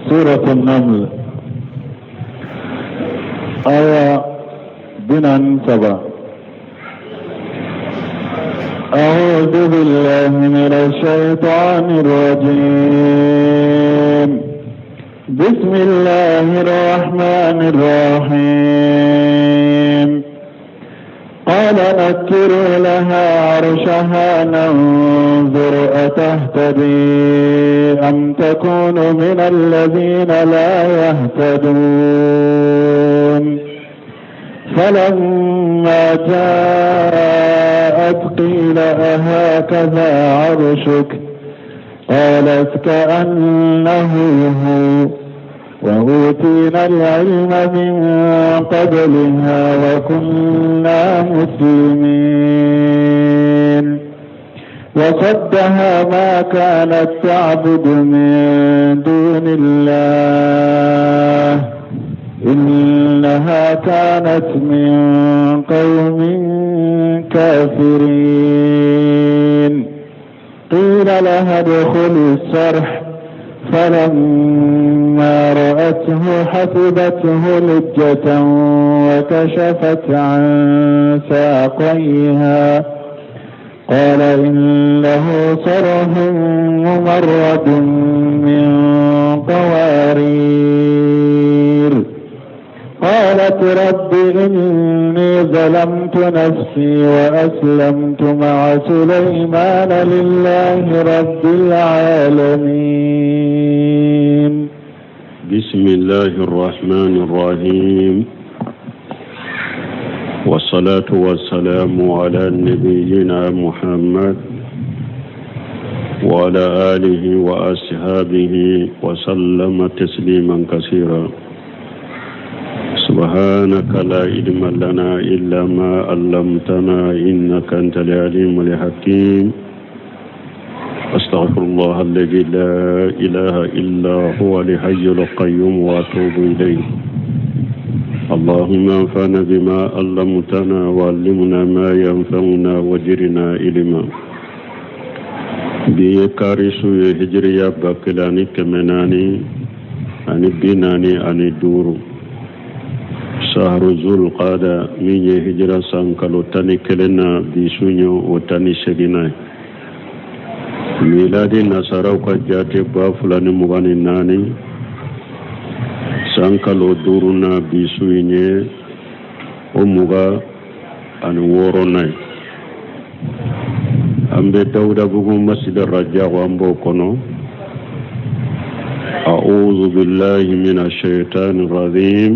سورة النمل آية 43. أعوذ بالله من الشيطان الرجيم. بسم الله الرحمن الرحيم. قال نكروا لها عرشها ننظر أتهتدي أم تكون من الذين لا يهتدون. فلما جاءت قيل أهكذا عرشك؟ قالت كأنه هو، وأوتينا العلم من قبلها وكنا مسلمين. وصدها ما كانت تعبد من دون الله إنها كانت من قوم كافرين. قيل لها ادخل الصرح، فلما رأته حسبته لجة وكشفت عن ساقيها. قال إنه صرح ممرد من قوارير. قالت رب إني ظلمت نفسي وأسلمت مع سليمان لله رب العالمين. بسم الله الرحمن الرحيم، والصلاة والسلام على نبينا محمد وعلى آله وأصحابه وسلم تسليما كثيرا. سبحانك لا علم لنا إلا ما علمتنا إنك أنت العليم الحكيم. أستغفر الله الذي لا إله إلا هو الحي القيوم وأتوب إليه. اللهم انفعنا بما علمتنا وعلمنا ما ينفعنا وزدنا علما. Bi ye kari su ye, hijiriya 1445, sahru zul qada, min ye hijira san kalo 11 na, bi su ye o 18nan ye. Miladi nasaraw ka jate 2024, san kalo 5 na, bi su in ye o 26nan ye. An bɛ Dawudabugu Masjid Rajago, an b'o kɔnɔ. أعوذ بالله من الشيطان الرجيم.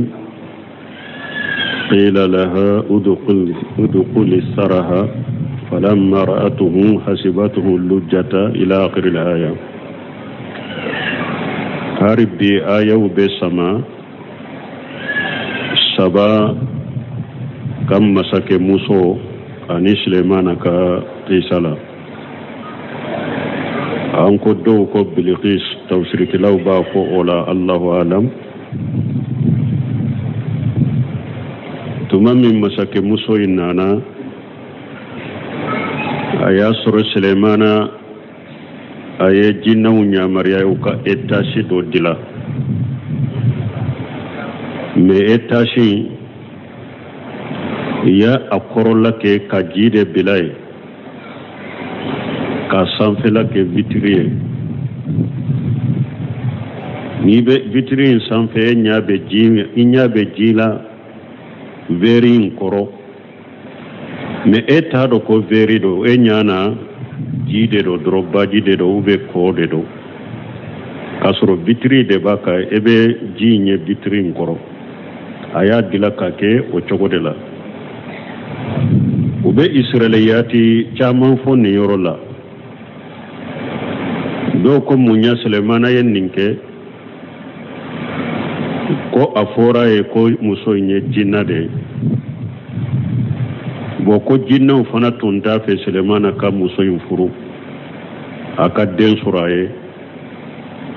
قيل لها ادخل الصرح، فلما رأته حسبته لجة، إلى آخر الآية. Hari bi ayaw bɛ sama Saba ka masakɛ muso ani Sulemana ka kisa la. An ko dɔw ko Bilikis, tafsirikɛlaw b'a fɔ o la, Allahu alam. Tuma min masakɛ muso in nana, a y'a sɔrɔ Sulemana a ye jinɛw yamaruya u ka étage dɔ dilan, mais étage in, i y'a a kɔrɔla kɛ ka ji de bila yen, ka sanfɛla kɛ vitiri ye. N'i bɛ vitiri in sanfɛ, e ɲɛ bɛ ji, i ɲɛ bɛ ji la verre in kɔrɔ, mais e t'a dɔn ko verre don. E ɲɛ na ji de don dɔrɔn, baji de don ou bien kɔ de don, k'a sɔrɔ vitiri de b'a kan, e bɛ ji in ye vitiri in kɔrɔ. A y'a dilan ka kɛ o cogo de la. U bɛ israɛliyati caman fɔ nin yɔrɔ la. Dɔw ko mun ya Sulemana ye nin kɛ? Ko a fɔra ye ko muso in ye jinɛ de ye. Bon, ko jinɛw fana tun t'a fɛ Sulemana ka muso in furu, a ka den sɔrɔ a ye.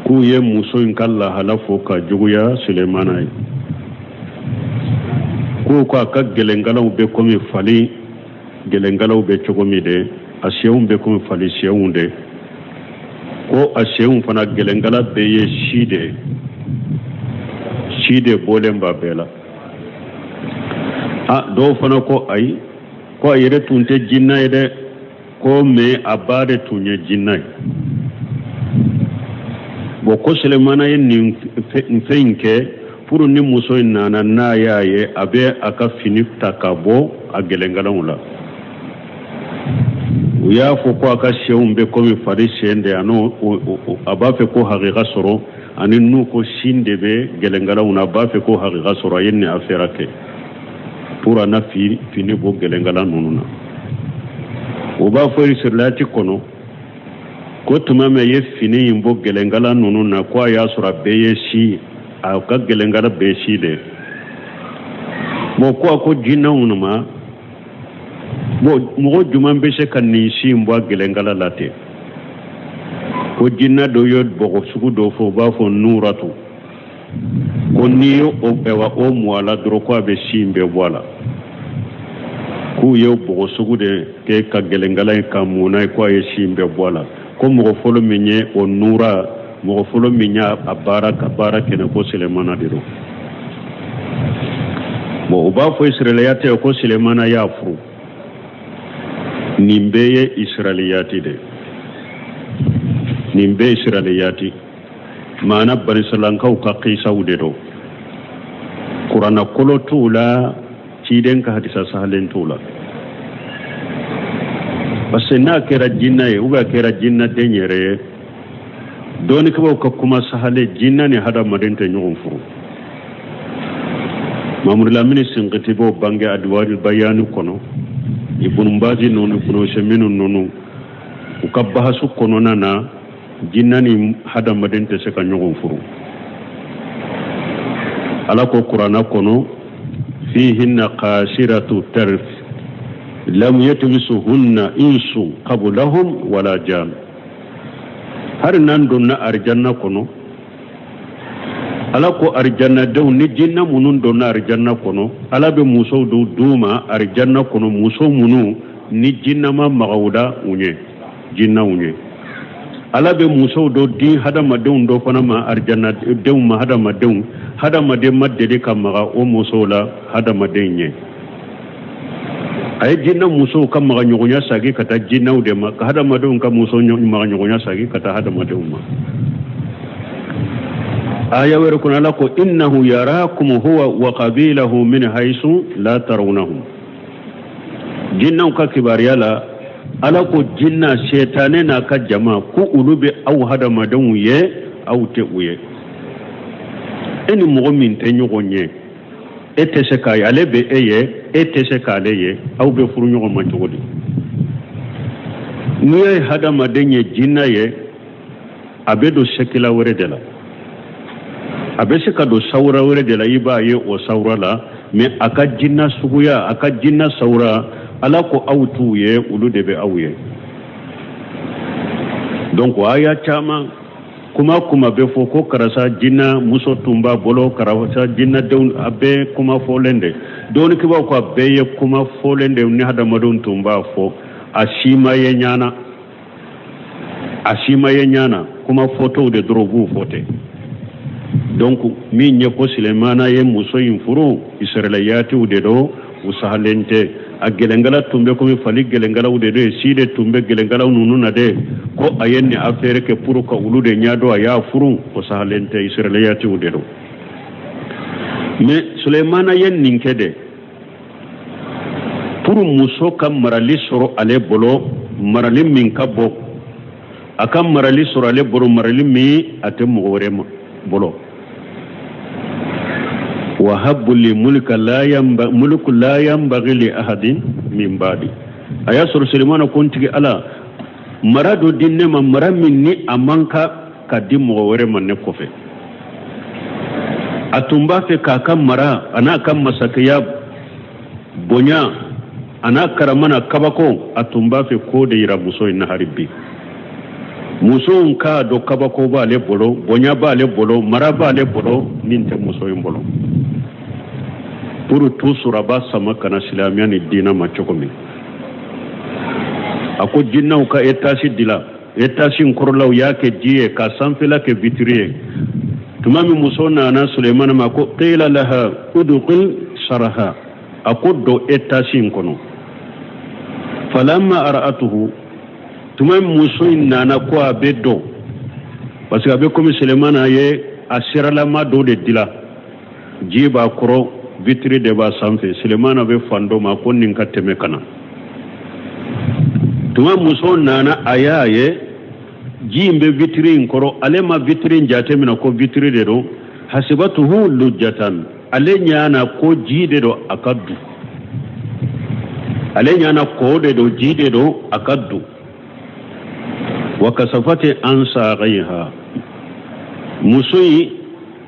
K'u ye muso in ka lahala fɔ ka juguya Sulemana ye, k'u ko a ka gɛlɛnkalaw bɛ komi fali gɛlɛnkalaw bɛ cogo min de, a senw bɛ komi fali senw de, ko a senw fana gɛlɛnkala bɛɛ ye si de ye. Si de bɔlen b'a bɛɛ la. A dɔw fana ko ayi, ko a yɛrɛ tun tɛ jinna ye dɛ, ko mais a ba de tun ye jinna ye. Bon, ko Selemana ye nin fɛn in kɛ pour ni muso in nana, n'a y'a ye, a bɛ a ka fini ta ka bɔ a gɛlɛnkalaw la. U y'a fɔ ko a ka senw bɛ komi fali sen de, ani a b'a fɛ ko hakika sɔrɔ, ani n'u ko sin de bɛ gɛlɛnkalaw na, a b'a fɛ ko hakika sɔrɔ. A ye nin affaire kɛ pour a na fini bɔ gɛlɛnkala ninnu na. U b'a fɔ israiliyati kɔnɔ ko tuma min a ye fini in bɔ gɛlɛnkala ninnu na, ko a y'a sɔrɔ a bɛɛ ye si, a ka gɛlɛnkala bɛɛ si de. Bon, ko a ko jinɛw ma, bon, mɔgɔ jumɛn bɛ se ka nin si in bɔ a gɛlɛnkala la ten? Ko jinɛ dɔ ye bɔgɔ sugu dɔ fɔ, u b'a fɔ nuratu, ko n'i ye o ɛwa o mu a la dɔrɔn, ko a bɛ si in bɛɛ bɔ a la. K'u ye bɔgɔ sugu de kɛ ka gɛlɛnkala in ka mun n'a ye, ko a ye si in bɛɛ bɔ a la. Ko mɔgɔ fɔlɔ min ye o nura, mɔgɔ fɔlɔ min y'a baara ka baara kɛnɛ, ko Selemana de don. Bon, u b'a fɔ israiliyati ko Selemana y'a furu. Nin bɛɛ ye israiliyati de, nin bɛɛ israiliyati, maana banisalankaw ka kisaw de don. Kuranna kolo t'u la, ciden ka hadisa sahalen t'u la, parce que n'a kɛra jinna ye ou bien a kɛra jinna den yɛrɛ ye, dɔɔnikɛbaw ka kuma sahalen, jinna ni hadamaden tɛ ɲɔgɔn furu. Mamadu Lamini Sinkiti b'o bange Adwari Bayani kɔnɔ, Ibunu Bazi ninnu, Ibunu Useminu ninnu, u ka bahasu kɔnɔna na, jinna ni hadamaden tɛ se ka ɲɔgɔn furu. Ala ko kuranna kɔnɔ: fihinna qasiratu tarf lam yatmisuhunna insu qablahum wala jan. Hari n'an donna arijanna kɔnɔ, Ala ko arijannadenw ni jinna minnu donna arijanna kɔnɔ, Ala bɛ musow dɔw d'u ma arijanna kɔnɔ, muso minnu ni jinna ma maga u la u ɲɛ, jinnaw ɲɛ. Ala bɛ musow dɔ di hadamadenw dɔ fana ma, arijannadenw ma, hadamadenw, hadamaden ma deli ka maga o musow la hadamaden ɲɛ. A ye jinna musow ka maga ɲɔgɔnya sagi ka taa jinnaw de ma, ka hadamadenw ka muso maga ɲɔgɔnya sagi ka taa hadamadenw ma. Aya wɛrɛ kɔnɔ, Ala ko: innahu yarakum huwa wa qabilahu min haythu la tarawnahum. Jinnaw ka kibaruya la, Ala ko jinna setanɛ n'a ka jama, ko olu bɛ aw hadamadenw ye, aw tɛ u ye. E ni mɔgɔ min tɛ ɲɔgɔn ye, e tɛ se k'a ye, ale bɛ e ye, e tɛ se k'ale ye, aw bɛ furu ɲɔgɔn ma cogo di? N'i ye hadamaden ye jinna ye, a bɛ don sekila wɛrɛ de la, a bɛ se ka don sawura wɛrɛ de la, i b'a ye o sawura la. Mais a ka jinna suguya, a ka jinna sawura, Ala ko aw t'u ye, olu de bɛ aw ye. Donc aya caman, kuma kuma bɛ fɔ ko karisa jinna muso tun b'a bolo, karisa jinna denw, a bɛɛ kuma fɔlen de. Dɔɔnikɛbaw ko a bɛɛ ye kuma fɔlen de ni hadamadenw tun b'a fɔ, a si ma ye ɲana, a si ma ye ɲana, kuma fɔtɔw de dɔrɔn b'u fɔ ten. Donc min ye ko Silemana ye muso in furu, israiliyatiw de don, u sahalen tɛ. A gɛlɛnkala tun bɛ komi fali gɛlɛnkalaw de don, si de tun bɛ gɛlɛnkalaw ninnu na dɛ. Ko a ye nin affaire kɛ pour ka olu de ɲɛdɔn, a y'a furu, o sahalen tɛ, israiliyatiw de don. Mais Sulemana ye nin kɛ de pour muso ka marali sɔrɔ ale bolo, marali min ka bɔ, a ka marali sɔrɔ ale bolo, marali min a tɛ mɔgɔ wɛrɛ bolo. Wahabu li mulka la yanba mulku la yanbaghi li ahadin min ba'di. A y'a sɔrɔ Sulemana ko: n tigi Ala, mara dɔ di ne ma, mara min ni a man kan ka di mɔgɔ wɛrɛ ma ne kɔfɛ. A tun b'a fɛ k'a ka mara, a n'a ka masakɛya bonya, a n'a karama n'a kabako, a tun b'a fɛ k'o de yira muso in na. Hali bi musow k'a dɔn kabako b'ale bolo, bonya b'ale bolo, mara b'ale bolo min tɛ muso in bolo, pour tout sɔrɔ a b'a sama ka na silamɛya ni diinɛ ma cogo min. A ko jinɛw ka étage dila, étage in kɔrɔlaw y'a kɛ ji ye, ka sanfɛla kɛ vitre ye. Tuma min muso nana Sulemana ma, ko qila laha udkhul saraha, a ko don etasi in kɔnɔ. Falamma ara'atuhu, tuma min muso in nana ko a bɛ don, parce que a bɛ komi Sulemana ye a siralama dɔ de dila, ji b'a kɔrɔ, vitiri de b'a sanfɛ. Sulemana bɛ fan dɔ ma ko nin ka tɛmɛ ka na. Tuma muso nana, a y'a ye ji in bɛ vitiri in kɔrɔ. Ale ma vitiri in jateminɛ ko vitiri de don. Hasibatuhu lujatan, ale ɲana ko ji de don a ka du, ale ɲana ko de don, ji de don a ka du. Wa kasafati an saghaiha, muso in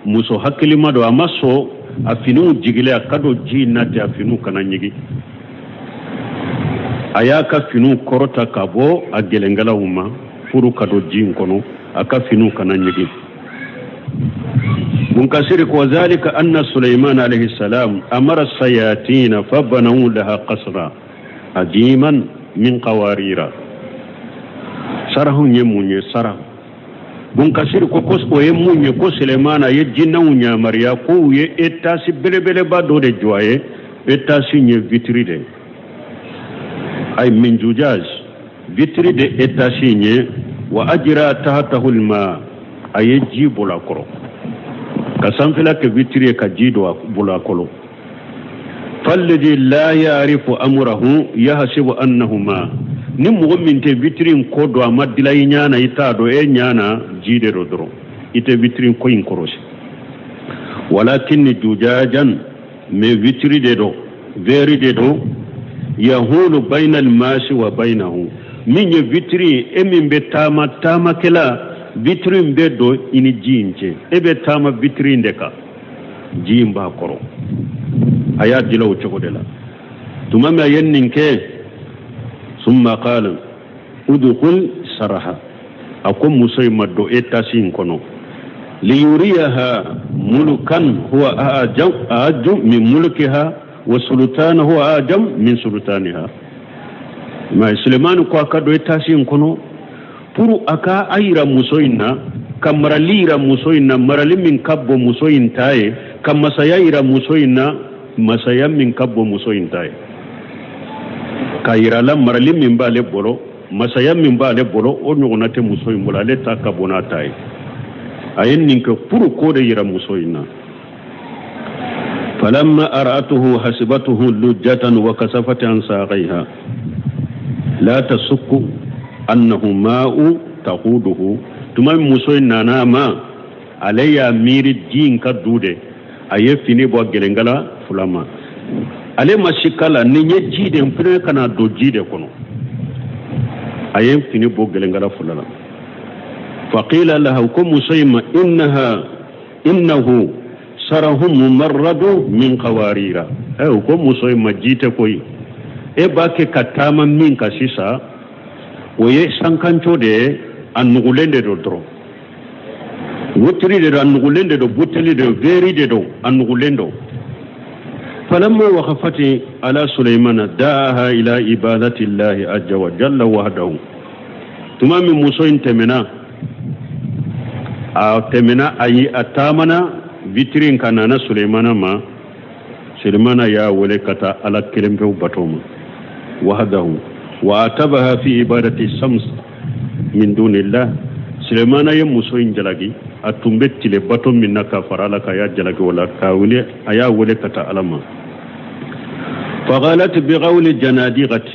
muso hakilima don, a ma sɔn a finiw jigilen a ka don ji in na ten, a finiw kana ɲigin. A y'a ka finiw kɔrɔta ka bɔ a gɛlɛnkɛlaw ma pour ka don ji in kɔnɔ, a ka finiw kana ɲigin. Munkasiri ko zalika anna Sulaiman alayhi salam amara sayatina fa banaw laha qasra ajiman min qawarira. Sarahun ye mun ye? Sara Bunkasiri ko ko o ye mun ye? Ko Sulemana ye jinɛw yamaruya ko u ye etasi belebeleba dɔ de jɔ a ye. Etasi ye vitiri de ay min jujaj, vitiri de etasi ye. Wa ajira tahatahu lma, a ye ji bolo a kɔrɔ, ka sanfɛla kɛ vitiri ye, ka ji don bolo a kɔrɔ. Falladi la yarifu amurahu yahasibu annahu ma, ni mɔgɔ min tɛ vitiri in ko dɔn, a ma dila i ɲa na, i t'a dɔn, e ɲa na ji de don dɔrɔn, i tɛ vitiri ko in kɔrɔsi. Walakin jujajan, mais vitiri de don, verre de don. Yahulu bayna almasi wa baynahu, min ye vitiri, e min bɛ taama taamakɛla, vitiri in bɛ don i ni ji in cɛ, e bɛ taama vitiri in de kan, ji in b'a kɔrɔ. A y'a dila o cogo de la. Tuma min a ye nin kɛ, summa qala udkhul saraha, a ko muso in ma don etasi in kɔnɔ. Liyuriyaha mulukan huwa a'ajju min mulukiha wa sultana huwa a'jam min sultaniha. Mais Sulemani ko a ka don etasi in kɔnɔ pour a ka a yira muso in na, ka marali yira muso in na, marali min ka bon muso in ta ye, ka masaya yira muso in na, masaya min ka bon muso in ta ye, k'a yira la marali min b'ale bolo, masaya min b'ale bolo, o ɲɔgɔnna tɛ muso in bolo, ale ta ka bon n'a ta ye. A ye nin kɛ pour k'o de yira muso in na. Falamma ara'atuhu hasibatuhu lujjatan wa kasafat an saghaiha la tasukku annahu ma'u taquduhu. Tuma min muso in nana a ma, ale y'a miiri ji in ka du de, a ye fini bɔ gɛlɛnkala fila ma. Ale ma sika la nin ye ji de, n fana ka na don ji de kɔnɔ. A ye fini bɔ gɛlɛnkala fila la. Faqila laha, ko muso in ma innaha innahu sarahu mumarradu min qawarira. O ko muso in ma ji tɛ koyi, e b'a kɛ ka taama min kan sisan, o ye sankanco de ye, a nugulen de don dɔrɔn, wotiri de don, a nugulen de don, buteli de don, veri de don, a nugulen don. Falamma waqafati ala Suleimana daaha ila ibadati llahi azza wa jalla wahdahu. Tuma min muso in tɛmɛna, a tɛmɛna, ayi, a taamana vitiri in ka nana Suleimana ma. Suleimana y'a wele ka taa Ala kelen pewu bato ma, wahdahu wa atabaha fi ibadati shams min dunillah. Sulemana ye muso in jalaki, a tun bɛ tile bato min na ka fara Ala kan, a y'a jalaki o la k'a wele, a y'a wele ka taa Ala ma. Faqalat biqawli janadigati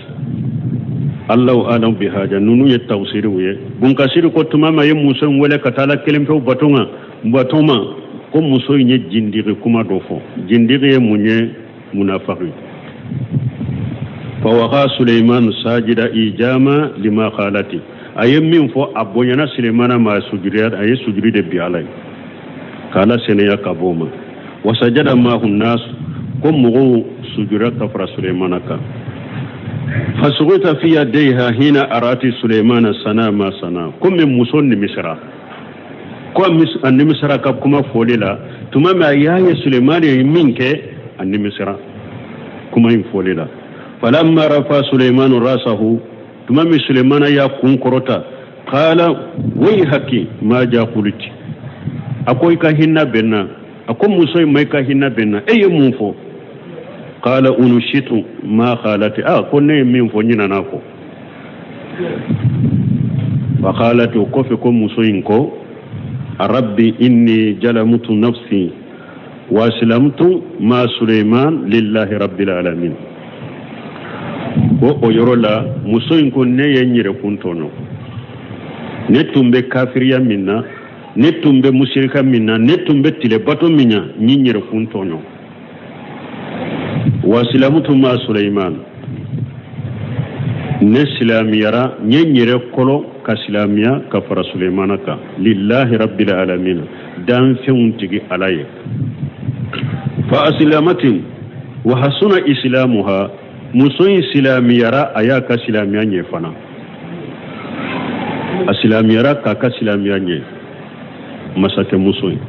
Allahu alam bihaja. Ninnu ye tafsiriw ye. Bunkasiri ko tuma min a ye muso in wele ka taa Ala kelen pewu bato ma, bato ma, ko muso in ye jindigi kuma dɔ fɔ. Jindigi ye mun ye? Munafaki. Fawaka Suleiman sajida ijama lima qalati, a ye min fɔ a bonyana Sulemana ma, a ye sujudi de bi Ala ye k'Ala sɛnɛya ka bɔ o ma. Wasajada maahu nas, ko mɔgɔw sujudira ka fara Sulemana kan. Fasugita fi yadayha hina arati Sulemana sana ma sana, komi muso nimisara, ko a nimisara ka kuma fɔli la. Tuma min a y'a ye Sulemana ye min kɛ, a nimisara kuma in fɔli la. Falamma rafa Sulemanu rasahu, tuma min Sulemana y'a kun kɔrɔta, qala wayhaki ma ja qulti. A ko i ka hinɛ bɛ n na. A ko muso in ma, i ka hinɛ bɛ n na. E ye mun fɔ? Qala unushitu ma khalati. A ko ne ye min fɔ, n ɲinana kɔ. Fa khalati, o kɔfɛ ko muso in ko rabbi inni jalamutu nafsi wa aslamtu ma suleiman lillahi rabbil alamin. Ko o yɔrɔ la muso in ko ne ye n yɛrɛkun tɔɲɔ, ne tun bɛ kafiriya min na, ne tun bɛ musirika min na, ne tun bɛ tile bato min na, n ye n yɛrɛkun tɔɲɔ. Wa silamutu ma suleiman, ne silamiyara, n ye n yɛrɛ kɔlɔ ka silamiya ka fara suleimana kan, lillahi rabbil alamin, danfɛnw tigi Ala ye. Fa asilamatin wa hasuna islamuha, muso in silamiyara, a y'a ka silamiya ɲɛ fana, a silamiyara k'a ka silamiya ɲɛ, masakɛmuso ye.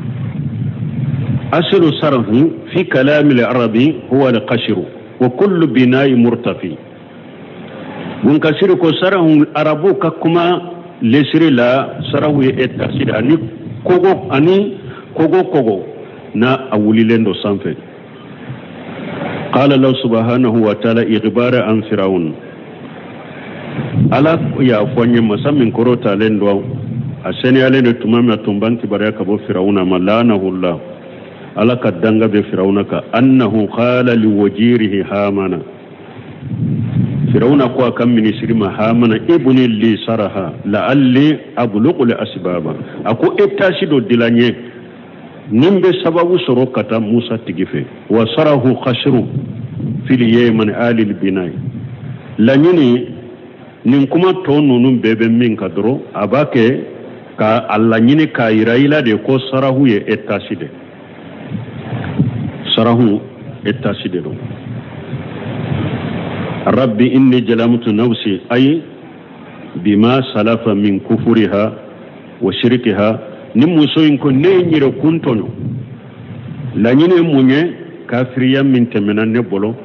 Asilu sarhu fi kalami al-arabi huwa al-qashru wa kullu bina'i murtafi. Bunkasiri ko sarahu arabu ka kuma lesiri la, sarahu ye etasiri ani kogo, ani kogo kogo n'a a wulilen don sanfɛ. Qala lahu subhanahu wa ta'ala ighbara an Firaun, Ala y'a fɔ n ye masa min kɔrɔtalen don, a seniyalen don, tuma min a tun b'an kibaruya ka bɔ Firawuna ma, lanahullah, Ala ka danga bɛ Firawuna kan, annahu qala liwajirihi Hamana, Firawuna ko a ka minisiri ma Hamana, ibni li saraha la'alli ablughu li asbaba, a ko etasi dɔ dila n ye ni n bɛ sababu sɔrɔ ka taa Musa tigi fɛ. Wa sarahu khashru fil yeman alil binai. Laɲini nin kuma tɔ ninnu bɛɛ bɛ min kan dɔrɔn, a b'a kɛ ka a laɲini k'a yira i la de ko sarahu ye etasi de, sarahu etasi de don. Rabbi inni jalamutu nafsi ay bima salafa min kufuriha wa shirkiha. Ni muso in ko ne ye n yɛrɛ kun tɔɲɔ, laɲini ye mun ye? Kafiriya min tɛmɛna ne bolo,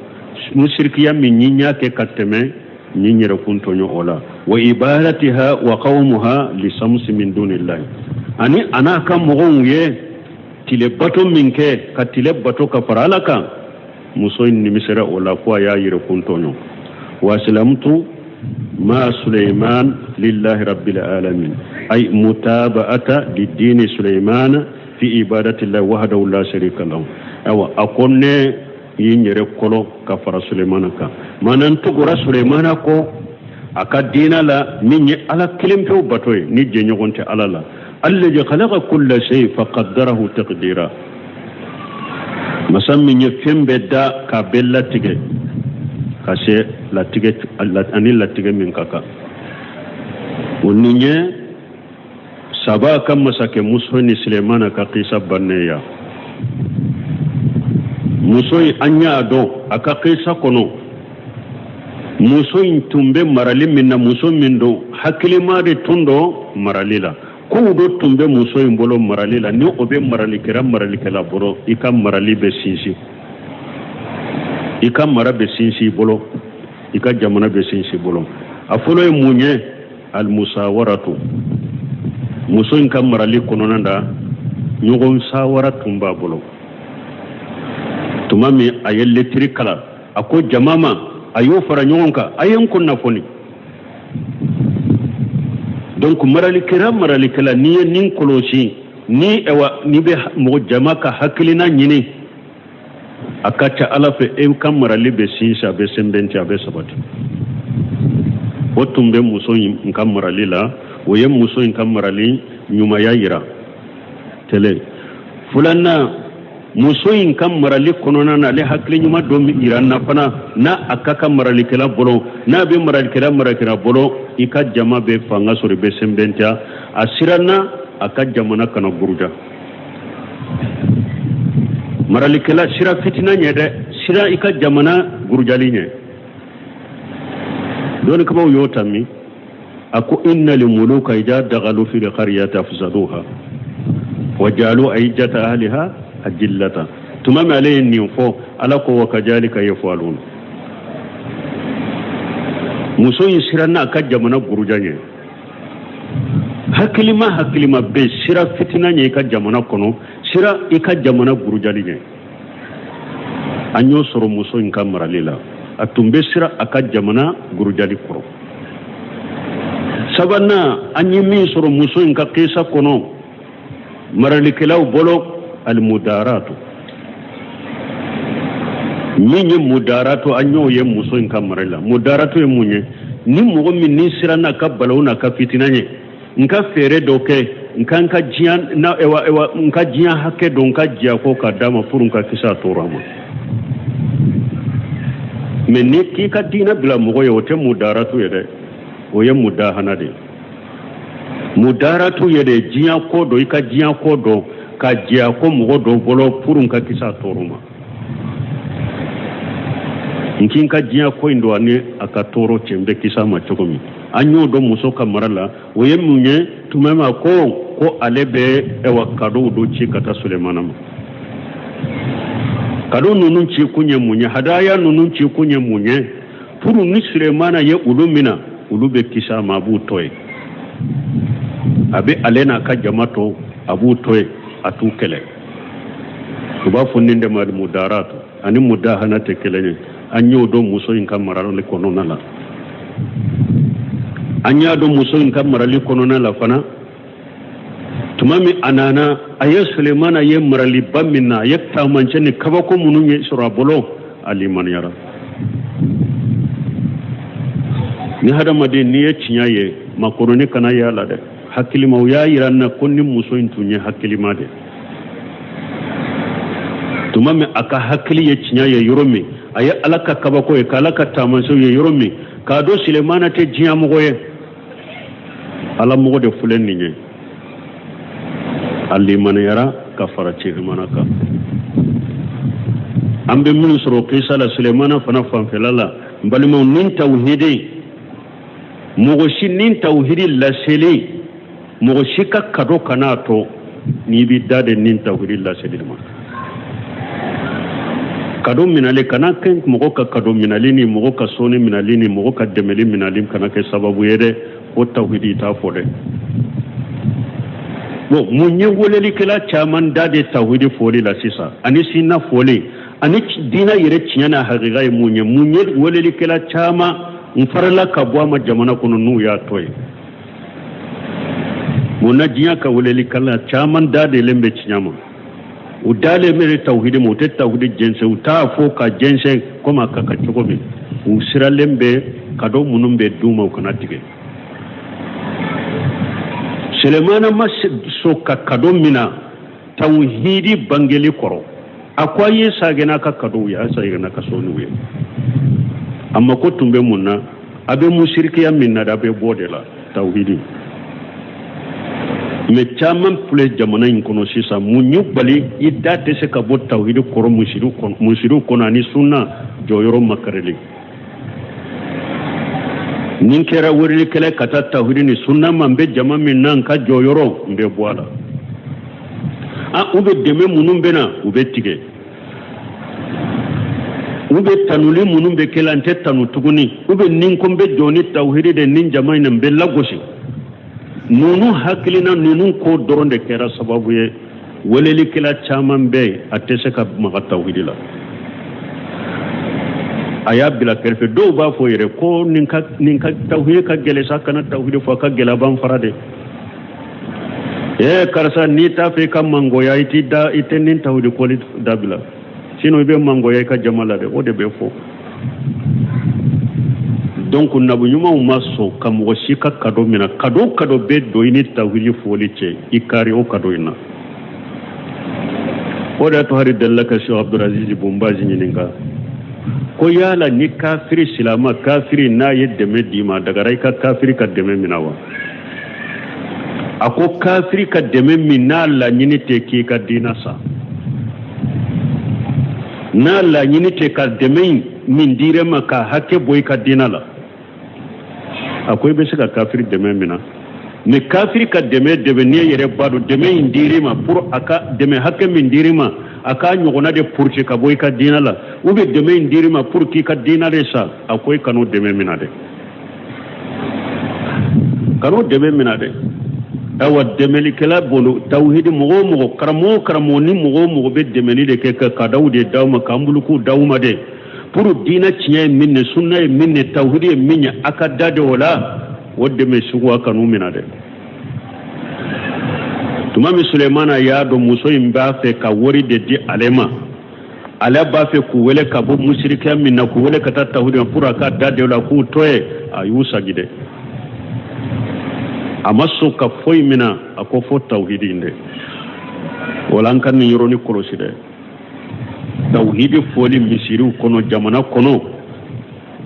musirikiya min ni n y'a kɛ ka tɛmɛ, n ye n yɛrɛ kun tɔɲɔ o la. Wa ibadatiha wa qawmuha li samsi min dunillahi, ani a n'a ka mɔgɔw ye tile bato min kɛ, ka tile bato ka fara Ala kan, muso in nimisera o la ko a y'a yɛrɛ kun tɔɲɔ. Wa silamtu ma Suleiman lillahi rabbil alamin ay mutaba'ata lidini Suleiman fi ibadatillahi wahdahu la sharika lahu. Awa, a ko ne ye n yɛrɛ kɔlɔ ka fara Sulemana kan, maana n tugura Sulemana kɔ a ka diina la min ye Ala kelen pewu bato ye, ni jɛɲɔgɔn tɛ Ala la. Allazi khalaqa kulla shay fa qaddarahu taqdira, masa min ye fɛn bɛɛ da k'a bɛɛ latigɛ ka se latigɛ ani latigɛ min ka kan. O nin ye Saba ka masakɛ muso ni Sulemana ka kisa bannen ya. Muso in, an y'a dɔn a ka kisa kɔnɔ, muso in tun bɛ marali min na, muso min don, hakilima de tun don marali la. Kow dɔ tun bɛ muso in bolo marali la, ni o bɛ maralikɛla maralikɛla bolo, i ka marali bɛ sinsin, i ka mara bɛ sinsin i bolo, i ka jamana bɛ sinsin i bolo. A fɔlɔ ye mun ye? Almusawaratu. Muso in ka marali kɔnɔna na, ɲɔgɔn sawara tun b'a bolo. Tuma min a ye letiri kalan, a ko jama ma, a y'o fara ɲɔgɔn kan, a ye n kunnafoni. Donc maralikɛla maralikɛla, n'i ye nin kɔlɔsi, ni awa n'i bɛ mɔgɔ jama ka hakilina ɲini, a ka ca Ala fɛ e ka marali bɛ sinsin, a bɛ sɛnbɛnti, a bɛ sabati. O tun bɛ muso in ka marali la, o ye muso in ka marali ɲumanya yira. Kelen filanan, muso in ka marali kɔnɔna na, ale hakili ɲuman dɔ yira na fana, n'a a ka kan maralikɛla bolo, n'a bɛ maralikɛla maralikɛla bolo, i ka jama bɛ fanga sɔrɔ, i bɛ sɛnbɛntiya. A siranna a ka jamana kana buruja. Maralikɛla sira fitina ɲɛ dɛ, sira i ka jamana burujali ɲɛ. Dɔnnikɛbaaw y'o ta min, a ko inna limuluka ida dagalu fi lqaryati afsaduha wa jaalu aijata ahliha ajillata. Tuma min ale ye nin fɔ, Ala ko wa kajalika yafalun. Muso in siranna a ka jamana buruja ɲɛ. Hakilima hakilima bɛ siran fitina ɲɛ i ka jamana kɔnɔ, siran i ka jamana burujali ɲɛ. An y'o sɔrɔ muso in ka marali la, a tun bɛ siran a ka jamana burujali kɔrɔ. Sabanan, an ye min sɔrɔ muso in ka kisa kɔnɔ maralikɛlaw bolo, alimudaratu. Min ye mudaratu, an y'o ye muso in ka marali la. Mudaratu ye mun ye? Ni mɔgɔ min ni siranna a ka balawu n'a ka fitina ɲɛ, n ka feere dɔ kɛ, n ka n ka diɲɛ na, ewa ewa, n ka diɲɛ hakɛ dɔ, n ka diya ko ka d'a ma pour n ka kisi a tɔɔrɔ ma. Mais ni k'i ka diinɛ bila mɔgɔ ye, o tɛ mudaratu ye dɛ, o ye mudahana de ye. Mudaratu ye de diɲɛ ko dɔ, i ka diɲɛ ko dɔ ka diya ko mɔgɔ dɔ bolo pour n ka kisi a tɔɔrɔ ma. N k'i ka diɲɛ ko in don ani a ka tɔɔrɔ cɛ, n bɛ kisi a ma cogo min. An y'o dɔn muso ka mara la. O ye mun ye? Tuma ma ko ale bɛ ewa kadow dɔ ci ka taa Sulemana ma. Kado ninnu ci kun ye mun ye? Hadaya ninnu ci kun ye mun ye? Pour ni Sulemana ye olu mina, olu bɛ kisi a ma, a b'u to yen. A bɛ ale n'a ka jama to, a b'u to yen, a t'u kɛlɛ. U b'a fɔ nin de ma mudaratu ani mudahana tɛ kelen ye. An y'o dɔn muso in ka marali kɔnɔna la. An y'a dɔn muso in ka marali kɔnɔna la fana, tuma min a nana, a ye Sulemana ye maraliba min na, a ye taamasiyɛn ni kabako minnu ye sɔrɔ a bolo, a limaniyara. Ni hadamaden n'i ye tiɲɛ ye, makɔrɔni kana y'a la dɛ. Hakilimaw y'a yira n na ko ni muso in tun ye hakilima de. Tuma min a ka hakili ye tiɲɛ ye yɔrɔ min, a ye Ala ka kabako ye, k'Ala ka taamasiyɛnw ye yɔrɔ min, k'a dɔn Sulemana tɛ diɲɛ mɔgɔ ye, Ala mɔgɔ de filɛ nin ye. A limaniyara ka fara Sulemana kan. An bɛ minnu sɔrɔ kisa la Sulemana fana fanfɛla la, n balimaw, ni tawhidi mɔgɔ si ni tawhidi laseli, mɔgɔ si ka kado kana to n'i b'i da de ni tawhidi laseli ma. Kado minali kana kɛ mɔgɔ ka kado minali ni mɔgɔ ka sɔnni minali ni mɔgɔ ka dɛmɛli minali kana kɛ sababu ye dɛ, o tawhidi t'a fɔ dɛ. Bon, mun ye welelikɛla caman da de tawhidi fɔli la sisan, ani sinna fɔli, ani diinɛ yɛrɛ tiɲɛ n'a hakika ye mun ye? Mun ye welelikɛla caman n farala ka bɔ a ma jamana kɔnɔ n'u y'a to yen? Mun na diɲɛ ka welelikɛla caman da delen bɛ tiɲɛ ma? U dalen bɛ tawhidi ma, u tɛ tawhidi jɛnsɛn, u t'a fɔ ka jɛnsɛn komi a ka kan cogo min. U siralen bɛ kado minnu bɛ d'u ma, u kana tigɛ. Sulemana ma sɔn ka kado mina tawhidi bangeli kɔrɔ. A ko a ye sagɛ n'a ka kadow ye, a ye sagɛ n'a ka sɔnniw ye. A mako tun bɛ mun na? A bɛ musirikiya min na dɛ, a bɛ bɔ de la tawhidi. Mais caman filɛ jamana in kɔnɔ sisan, mun y'u bali i da tɛ se ka bɔ tawhidi kɔrɔ musiriw kɔnɔ ani sunna jɔyɔrɔ makarili? Nin kɛra welelikɛla ka taa tawhidi ni sunna ma, n bɛ jama min na, n ka jɔyɔrɔ n bɛ bɔ a la. U bɛ dɛmɛ minnu bɛ na, u bɛ tigɛ. U bɛ tanuli minnu bɛ kɛ la, n tɛ tanu tuguni. U bɛ nin ko n bɛ jɔ ni tawhidi de ni jama in na, n bɛ lagosi. Ninnu hakilina ninnu ko dɔrɔn de kɛra sababu ye welelikɛla caman bɛ yen, a tɛ se ka maga tawhidi la. A y'a bila kɛrɛfɛ. Dɔw b'a fɔ yɛrɛ ko nin ka tawhidi ka gɛlɛn sa, kana tawhidi fɔ, a ka gɛlɛn, a b'an fara de. Karisa, n'i t'a fɛ i ka mangoya, i t'i da, i tɛ nin tawhidi kɔli dabila, sinon i bɛ mangoya i ka jama la dɛ. O de bɛ fɔ. Donc nabi ɲumanw ma sɔn ka mɔgɔ si ka kado mina. Kado kado bɛ don i ni tawhidi fɔli cɛ, i kari o kado in na. O de y'a to hari delila ka Cheikh Abdulaziz Bun Baz ɲininka ko yala ni kafiri silama kafiri n'a ye dɛmɛ d'i ma, dagara i ka kafiri ka dɛmɛ mina wa? A ko kafiri ka dɛmɛ min n'a laɲini tɛ k'i ka diina sa, n'a laɲini tɛ ka dɛmɛ min dir'e ma ka hakɛ bɔ i ka diina la, a ko i bɛ se ka kafiri dɛmɛ mina. Ni kafiri ka dɛmɛ dɛmɛ n'i yɛrɛ b'a dɔn dɛmɛ in dir'i ma pour a ka dɛmɛ hakɛ min dir'i ma, a k'a ɲɔgɔnna de puruti ka bɔ i ka diina la, ou bien dɛmɛ in dir'i ma pour k'i ka diina de sa, a ko i kan'o dɛmɛ mina dɛ, kan'o dɛmɛ mina dɛ. Ayiwa, dɛmɛlikɛla bolo tawhidi, mɔgɔ o mɔgɔ, karamɔgɔ o karamɔgɔ, ni mɔgɔ o mɔgɔ bɛ dɛmɛni de kɛ ka kadaw de d'aw ma, k'an bulukuw d'aw ma de pour diinɛ tiɲɛ ye min ye, sunna ye min ye, tawhidi ye min ye, a ka da de o la. O dɛmɛ sugu, a kan'u minɛ dɛ. Tuma min Sulemana y'a dɔn muso in b'a fɛ ka wari de di ale ma, ale b'a fɛ k'u wele ka bɔ musirikiya min na, k'u wele ka taa tawhidi ma pour a ka da de la k'u to ye, a y'u sagi dɛ. A ma sɔn ka foyi mina, a ko fo tawhidi in dɛ. Wala an ka nin yɔrɔnin kɔlɔsi dɛ. Tawhidi fɔli misiriw kɔnɔ, jamana kɔnɔ,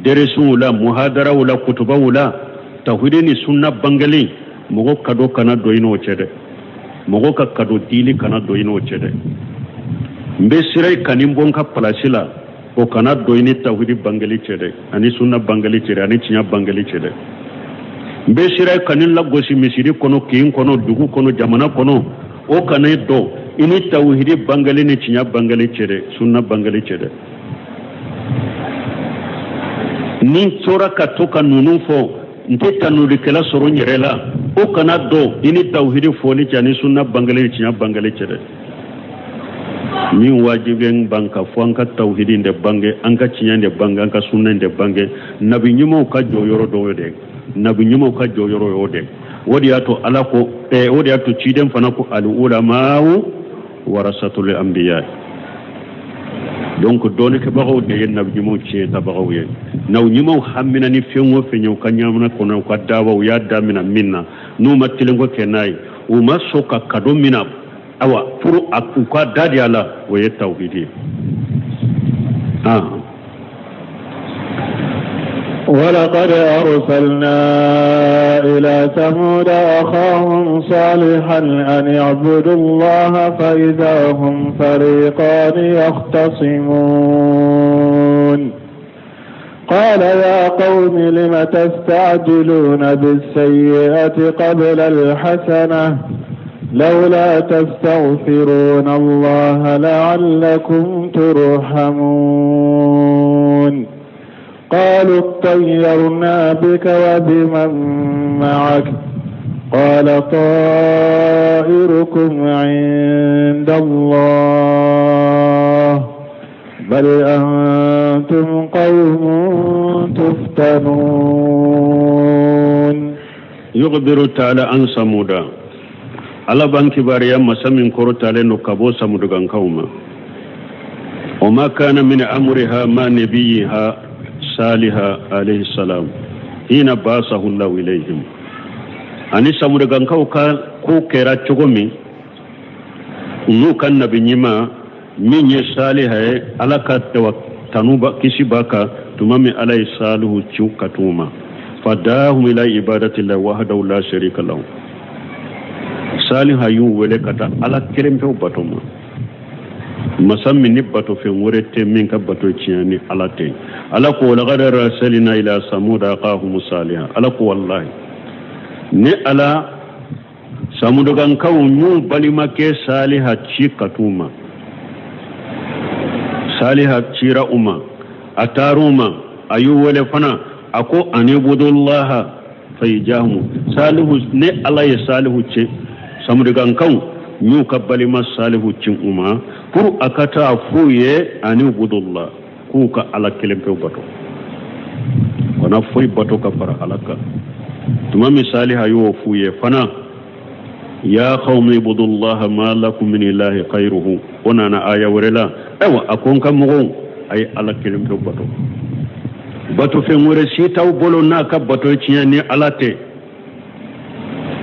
deresuw la, muhadaraw la, kutubaw la, tawhidi ni sunna bangeli, mɔgɔ kado kana don i n'o cɛ dɛ. Mɔgɔ ka kado dili kana don i n'o cɛ dɛ. N bɛ siran i kan'i bɔ n ka palasi la, o kana don i ni tawhidi bangeli cɛ dɛ, ani sunna bangeli cɛ dɛ, ani tiɲɛ bangeli cɛ dɛ. N bɛ siran i kan'i lagosi misiri kɔnɔ, kin kɔnɔ, dugu kɔnɔ, jamana kɔnɔ, o kana don i ni tawhidi bangeli ni tiɲɛ bangeli cɛ dɛ, sunna bangeli cɛ dɛ. Ni n tora ka to ka ninnu fɔ, n tɛ tanulikɛla sɔrɔ n yɛrɛ la, o kana don i ni tawhidi fɔli cɛ, ani sunna bangeli ni tiɲɛ bangeli cɛ dɛ. Min wajibilen b'an kan fo an ka tawhidi de bange, an ka tiɲɛ de bange, an ka sunna de bange. Nabi ɲumanw ka jɔyɔrɔ dɔ y'o de, nabi ɲumanw ka jɔyɔrɔ y'o de. O de y'a to Ala ko, o de y'a to ciden fana ko al ulamau warasatul anbiya. Donc dɔnnikɛbagaw de ye nabi ɲumanw tiɲɛ tabagaw ye. Nabi ɲumanw hamina ni fɛn o fɛn ye u ka ɲɛnamaya kɔnɔ, u ka dawa, u y'a damina min na, n'u ma telenko kɛ n'a ye, u ma sɔn ka kado mina, awa pour u ka da di a la, o ye tawhidi ye. ولقد أرسلنا إلى ثمود أخاهم صالحا أن اعبدوا الله فإذا هم فريقان يختصمون. قال يا قوم لم تستعجلون بالسيئة قبل الحسنة لولا تستغفرون الله لعلكم ترحمون. قالوا اطيرنا بك وبمن معك. قال طائركم عند الله بل أنتم قوم تفتنون. يخبر تعالى عن ثمود. Ala b'an kibaruya masa min kɔrɔtalen don ka bɔ samudugankaw ma. وما كان من أمرها مع نبيها صالح عليه السلام حين بعثه الله إليهم. Ani samudugankaw ka ko kɛra cogo min n'u ka nabi ɲuman min ye Saliha ye, Ala ka tanu ba kisi b'a kan, tuma min Ala ye Salihu ci ka t'u ma. فدعاهم إلى عبادة الله وحده لا شريك له. Saliha y'u wele ka taa Ala kelen pewu bato ma, masa min ni bato fɛn wɛrɛ tɛ min ka bato tiɲɛ ni Ala tɛ. Ala ko ولقد أرسلنا إلى ثمود أخاهم صالحا. Ala ko wallahi, ni Ala, samudugankaw y'u balimakɛ Saliha ci ka t'u ma. Saliha cira u ma, a taar'u ma, a y'u wele fana, a ko أن اعبدوا الله فإذا هم. Salihu, ne Ala ye Salihu ci samudugankaw, y'u ka balima Salihu ci u ma pour a ka taa f'u ye أن اعبدوا الله, k'u ka Ala kelen pewu bato, kana foyi bato ka fara Ala kan. Tuma min Saliha y'o f'u ye fana, يا قوم اعبدوا الله ما لكم من إله غيره. O nana aya wɛrɛ la. Ayiwa, a ko n ka mɔgɔw, a ye Ala kelen pewu bato, bato fɛn wɛrɛ si t'aw bolo n'a ka bato tiɲɛ ni Ala tɛ.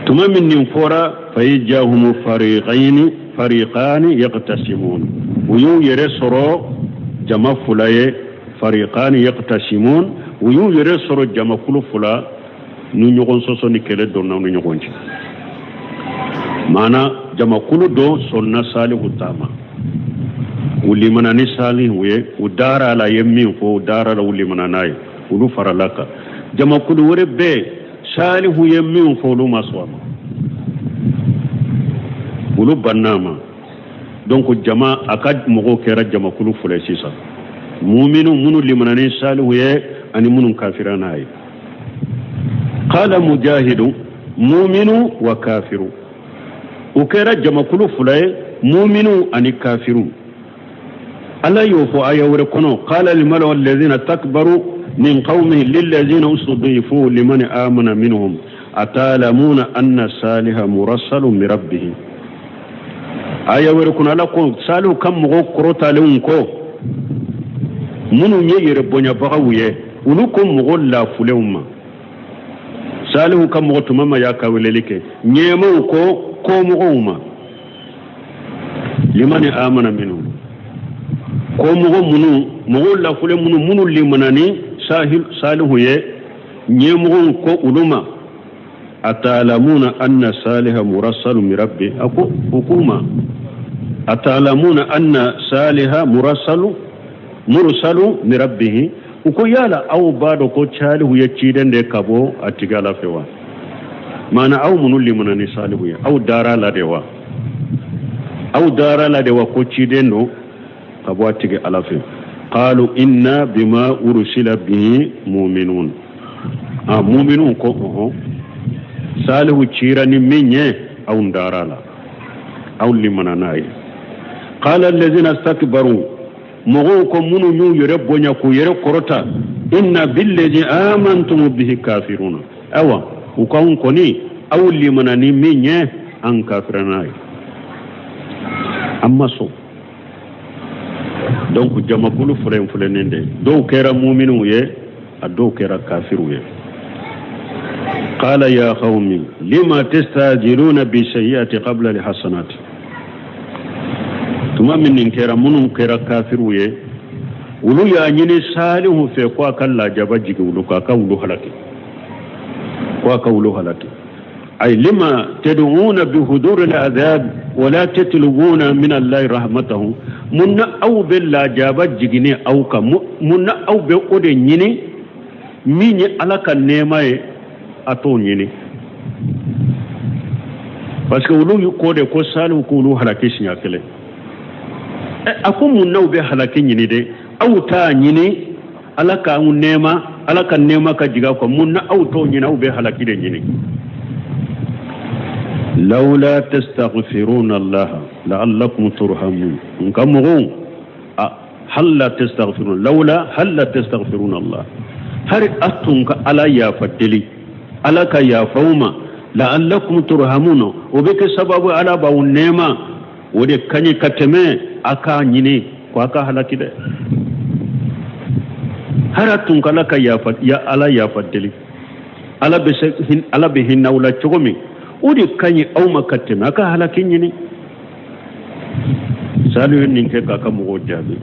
Tuma min nin fɔra, فإذا هم فريقين فريقان يختصمون. U y'u yɛrɛ sɔrɔ jama fila ye. فريقان يختصمون, u y'u yɛrɛ sɔrɔ jamakulu fila ni ɲɔgɔn sɔsɔ ni kɛlɛ donna u ni ɲɔgɔn cɛ. Maana jamakulu dɔ sɔnna Salihu ta ma, u limana ni Salihu ye, u dara la ye min fɔ, u dara la, u limana n'a ye, olu farala kan. Jamakulu wɛrɛ bɛɛ, Salihu ye min fɔ, olu ma sɔn a ma, olu banna a ma. Donc jama a ka mɔgɔw kɛra jamakulu fila ye sisan: muminu minnu limana ni Salihu ye ani minnu kafira n'a ye. قال مجاهد مؤمن وكافر. U kɛra jamakulu fila ye, muminu ani kafiru. Ala y'o fɔ aya wɛrɛ kɔnɔ: qala almalau alladhina takbaru min qawmihi lilladhina ustudifu liman amana minhum atalamuna anna saliha murassalun min rabbih. Aya wɛrɛ kɔnɔ, Ala ko Salihu ka mɔgɔw kɔrɔtalenw ko, minnu ye yɛrɛ bonyabagaw ye, olu ko mɔgɔ lafulenw ma. Salihu ka mɔgɔ tuma ma y'a ka weleli kɛ, ɲɛmaw ko kɔmɔgɔw ma, limani amana minnu, kɔmɔgɔ minnu, mɔgɔw lafulen minnu limana ni Salihu ye, ɲɛmɔgɔw ko olu ma: atalamuna anna saliha murassalu min rabbi. A ko u k'u ma: atalamuna anna saliha mursalu min rabbihi. U ko yala aw b'a dɔn ko Salihu ye ciden de ka bɔ a tigi Ala fɛ wa? Maana aw minnu limana ni Salihu ye, aw dara la de wa? Aw dara la de wa ko ciden don ka bɔ a tigi Ala fɛ? Qalu inna bima ursila bihi mu'minun. A mu'minun ko ɔhɔn, Salihu cira ni min ye, aw dara la, aw limana n'a ye. Qala allazina istakbaru, mɔgɔw ko minnu y'u yɛrɛ bonya k'u yɛrɛ kɔrɔta, inna billazi amantum bihi kafiruna. Awa u k'anw kɔni, aw limana ni min ye, an kafira n'a ye, an ma sɔn. Donc jamakulu fila in filɛ nin de, dɔw kɛra muminuw ye, a dɔw kɛra kafiriw ye. Qala ya qawmi lima tastajiluna bi sayyi'ati qabla alhasanati. Tuma min nin kɛra, minnu kɛra kafiriw ye, olu y'a ɲini Salihu fɛ ko a ka lajaba jigin olu kan, a ka olu halaki, ko a ka olu halaki. Ay lima tad'una bi huduri al'adab wala tatlubuna min Allahi rahmatahu. Mun na aw bɛ lajaba jiginni aw kan? Mun na aw bɛ o de ɲini? Min ye Ala ka nɛɛma ye, a t'o ɲini, parce que olu ko de ko Salihu k'olu halaki siɲɛ kelen. A ko mun n'aw bɛ halaki ɲini de, aw t'a ɲini Ala k'anw nɛɛma, Ala ka nɛɛma ka jigin aw kan? Mun na aw t'o ɲini, aw bɛ halaki de ɲini? Lawla tastaghfiruna Allah la'allakum turhamun. Nka mɔgɔw, hal la tastaghfiruna, lawla hal la tastaghfiruna Allah, hari a tun ka Ala yafa deli, Ala ka yafa aw ma, la'allakum turhamun, o bɛ kɛ sababu Ala b'aw nɛɛma. O de ka ɲi ka tɛmɛ a k'a ɲini ko a ka halaki dɛ. Hari a tun ka Ala ka yafa, ya Ala yafa deli, Ala bɛ se, Ala bɛ hinɛ aw la cogo min, o de ka ɲi aw ma ka tɛmɛ a ka halaki ɲini. Salihu ye nin kɛ k'a ka mɔgɔw jaabi.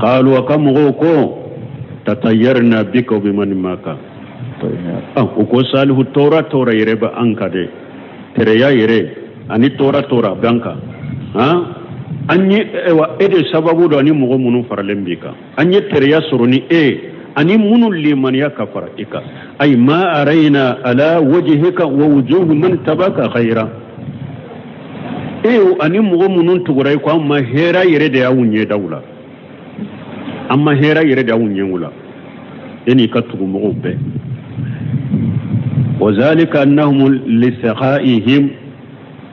Qalu, a ka mɔgɔw ko: tatayyarna bika wa biman maka. U ko Salihu, tɔɔrɔ tɔɔrɔ yɛrɛ bɛ an kan dɛ, tɛrɛya yɛrɛ ani tɔɔrɔ tɔɔrɔ bɛ an kan. An ye e de sababu dɔn ani mɔgɔ minnu faralen b'i kan, an ye tɛrɛya sɔrɔ ni e ani minnu limaniya ka fara i kan. Ay ma arayna ala wajhika wa wujuhi man tabaka khayra. E ani mɔgɔ minnu tugura i ko, an ma hɛrɛ yɛrɛ de y'aw ɲɛdaw la, an ma hɛrɛ yɛrɛ de y'aw ɲɛw la, e n'i ka tugu mɔgɔw bɛɛ. Wa zalika annahum lisaqaihim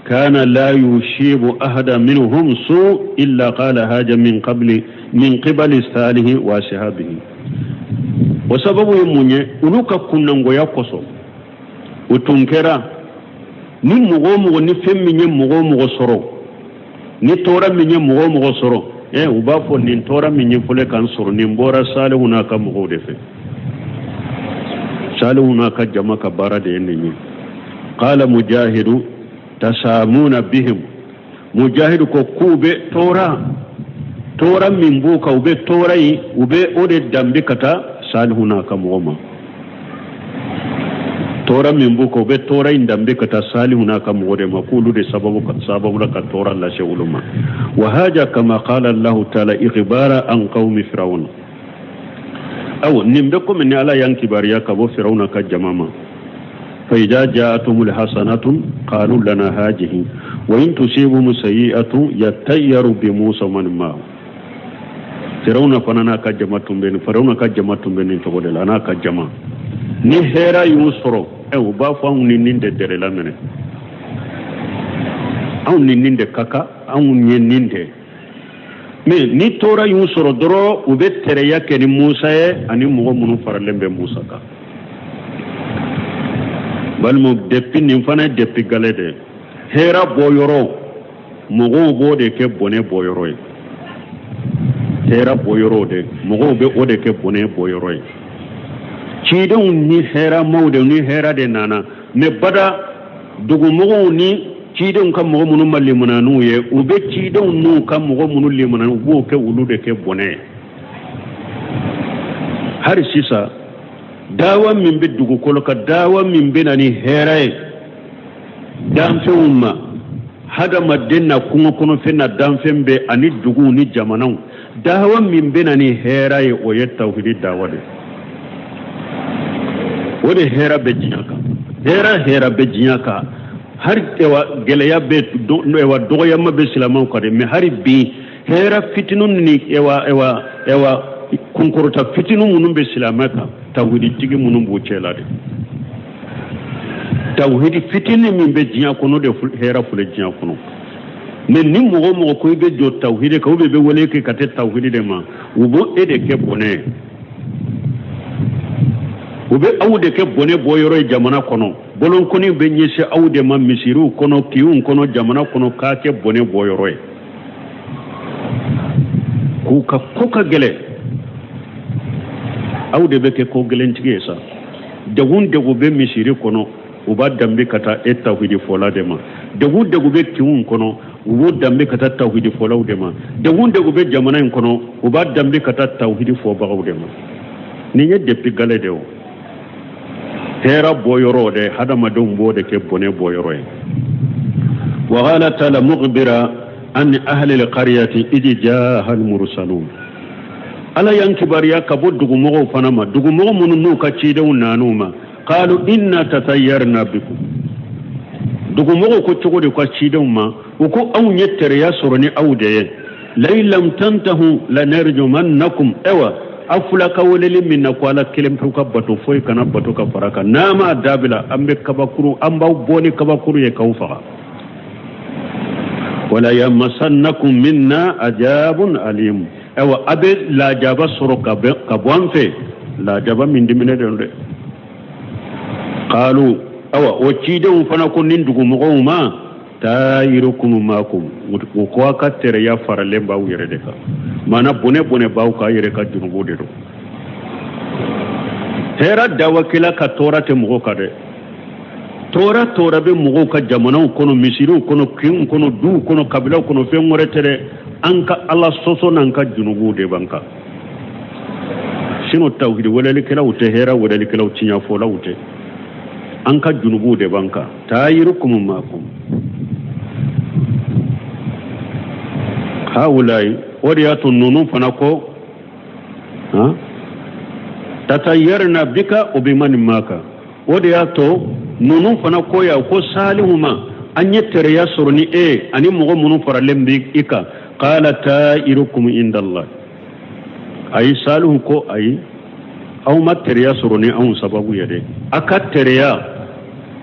kana la yushibu ahada minhum su illa qala haja min qabli min qibali salihi wa ashabihi. O sababu ye mun ye? Olu ka kunnangoya kosɔn, o tun kɛra ni mɔgɔ o mɔgɔ, ni fɛn min ye mɔgɔ o mɔgɔ sɔrɔ, ni tɔɔrɔ min ye mɔgɔ o mɔgɔ sɔrɔ, u b'a fɔ nin tɔɔrɔ min ye fɔlɔ k'an sɔrɔ, nin bɔra Salihu n'a ka mɔgɔw de fɛ, Salihu n'a ka jama ka baara de ye nin ye. Qala Mujahidu: tasamuna bihim. Mujahidu ko k'u bɛ tɔɔrɔ tɔɔrɔ min b'u kan, u bɛ tɔɔrɔ in, u bɛ o de danbe ka taa Salihu n'a ka mɔgɔ ma. Tɔɔrɔ min b'u kan, u bɛ tɔɔrɔ in danbe ka taa Salihu n'a ka mɔgɔ de ma, k'olu de sababu sababu la ka tɔɔrɔ lase olu ma. Wa haja kama qala Allahu taala ikhbara an qawmi firawuna. Aw nin bɛ komi ni Ala y'an kibaruya ka bɔ Firawuna ka jama ma: fa idza ja'atumul hasanatun qalu lana hajihi wa in tusibhum sayyi'atun yattayyaru bi Musa wa man ma'ahu. Firawuna fana n'a ka jama tun bɛ nin, Firawuna ka jama tun bɛ nin cogo de la, a n'a ka jama. Ni hɛrɛ y'u sɔrɔ, u b'a fɔ anw ni nin de dɛrɛla minɛ. Anw ni nin de ka kan, anw ye nin de. Mais ni tɔɔrɔ y'u sɔrɔ dɔrɔn, u bɛ tɛrɛya kɛ ni Musa ye ani mɔgɔ minnu faralen bɛ Musa kan. Balimaw, depuis nin fana ye depuis gale de ye. Hɛrɛ bɔ yɔrɔ, mɔgɔw b'o de kɛ bɔnɛ bɔ yɔrɔ ye. Hɛrɛ bɔ yɔrɔ de, mɔgɔw bɛ o de kɛ bɔnɛ bɔ yɔrɔ ye. Cidenw ni hɛrɛmaw de ni hɛrɛ de nana, mais bada dugumɔgɔw ni cidenw ka mɔgɔ minnu ma limaniya n'u ye, u bɛ cidenw n'u ka mɔgɔ minnu limaniya, u b'o kɛ olu de kɛ bɔnɛ ye. Hali sisan, dawa min bɛ dugukolo kan, dawa min bɛ na ni hɛrɛ ye danfɛnw ma, hadamaden na kungo kɔnɔfɛn na danfɛn bɛɛ ani duguw ni jamanaw, dawa min bɛ na ni hɛrɛ ye, o ye tawhidi dawa de. O de hɛrɛ bɛ diɲɛ kan, hɛrɛ hɛrɛ bɛ diɲɛ kan. Hari ewa gɛlɛya bɛ, ewa dɔgɔyama bɛ silamɛw kan dɛ, mais hari bi hɛrɛ fitinin ni ewa ewa ewa kunkɔrɔta fitinin minnu bɛ silamɛ kan, tawhidi tigi minnu b'u cɛ la de, tawhidi fitinin min bɛ diɲɛ kɔnɔ de hɛrɛ filɛ diɲɛ kɔnɔ. Mais ni mɔgɔ o mɔgɔ ko i bɛ jɔ tawhidi kan, ou bien i bɛ wele kɛ ka taa tawhidi de ma, u b'o e de kɛ bɔnɛ ye, u bɛ aw de kɛ bɔnɛ bɔ yɔrɔ ye jamana kɔnɔ. Bolonkɔni bɛ ɲɛsin aw de ma misiriw kɔnɔ, kinw kɔnɔ, jamana kɔnɔ, k'a kɛ bɔnɛ bɔ yɔrɔ ye, k'u ka ko ka gɛlɛn. Aw de bɛ kɛ ko gɛlɛntigi ye sa. Degun degun bɛ misiri kɔnɔ, u b'a danbe ka taa e tawhidi fɔla de ma. Degun degun bɛ kinw kɔnɔ, u b'o danbe ka taa tawhidi fɔlaw de ma. Degun degun bɛ jamana in kɔnɔ, u b'a danbe ka taa tawhidi fɔbagaw de ma. Nin ye depuis gale de o. Hɛrɛ bɔ yɔrɔ de, hadamadenw b'o de kɛ bɔnɛ bɔ yɔrɔ ye. Wa qala ta'ala mukhbira an ahli alqaryati idh jaaha almursalun. Ala y'an kibaruya ka bɔ dugumɔgɔw fana ma, dugumɔgɔ minnu n'u ka cidenw nan'u ma. Qalu inna tatayyarna bikum. Dugumɔgɔw ko cogo di ka cidenw ma? U ko anw ye teriya sɔrɔ ni aw de ye. La in lam tantahu lanarjumannakum. Ewa aw fila ka weleli min na ko Ala kelen pewu ka bato, foyi kana bato ka fara kan, n'a m'a dabila, an bɛ kabakuru, an b'aw bɔ ni kabakuru ye k'aw faga. Wala yamassannakum minna ajabun alim. Ayiwa, a bɛ lajaba sɔrɔ ka bɔ an fɛ, lajaba min diminen don dɛ. Qalu, awa o cidenw fana ko nin dugumɔgɔw ma, ta'irukum ma'akum, u ko aw ka teriya faralen b'aw yɛrɛ de kan, maana bɔnɛ bɔnɛ b'aw kan, yɛrɛ ka jurumu de don. Hɛrɛ dawakɛla ka tɔɔrɔ tɛ mɔgɔ kan dɛ. Tɔɔrɔ tɔɔrɔ bɛ mɔgɔw ka jamanaw kɔnɔ, misiriw kɔnɔ, kinw kɔnɔ, duw kɔnɔ, kabilaw kɔnɔ, fɛn wɛrɛ tɛ dɛ. An ka Ala sɔsɔ n'an ka jurumu de b'an kan. Sinon tawhidi welelikɛlaw tɛ, hɛrɛ welelikɛlaw, tiɲɛfɔlaw tɛ. An ka jurumu de b'an kan. Ta'irukum ma'akum. Haulayi, o de y'a to ninnu fana ko han tatayyarna bika o biman maka. O de y'a to ninnu fana ko ya ko Salihu ma, an ye teriya sɔrɔ ni e ani mɔgɔ minnu faralen bɛ i kan. Qala ta'irukum indallah. Ayi, Salihu ko ayi, aw ma teriya sɔrɔ ni anw sababu ye dɛ. A ka teriya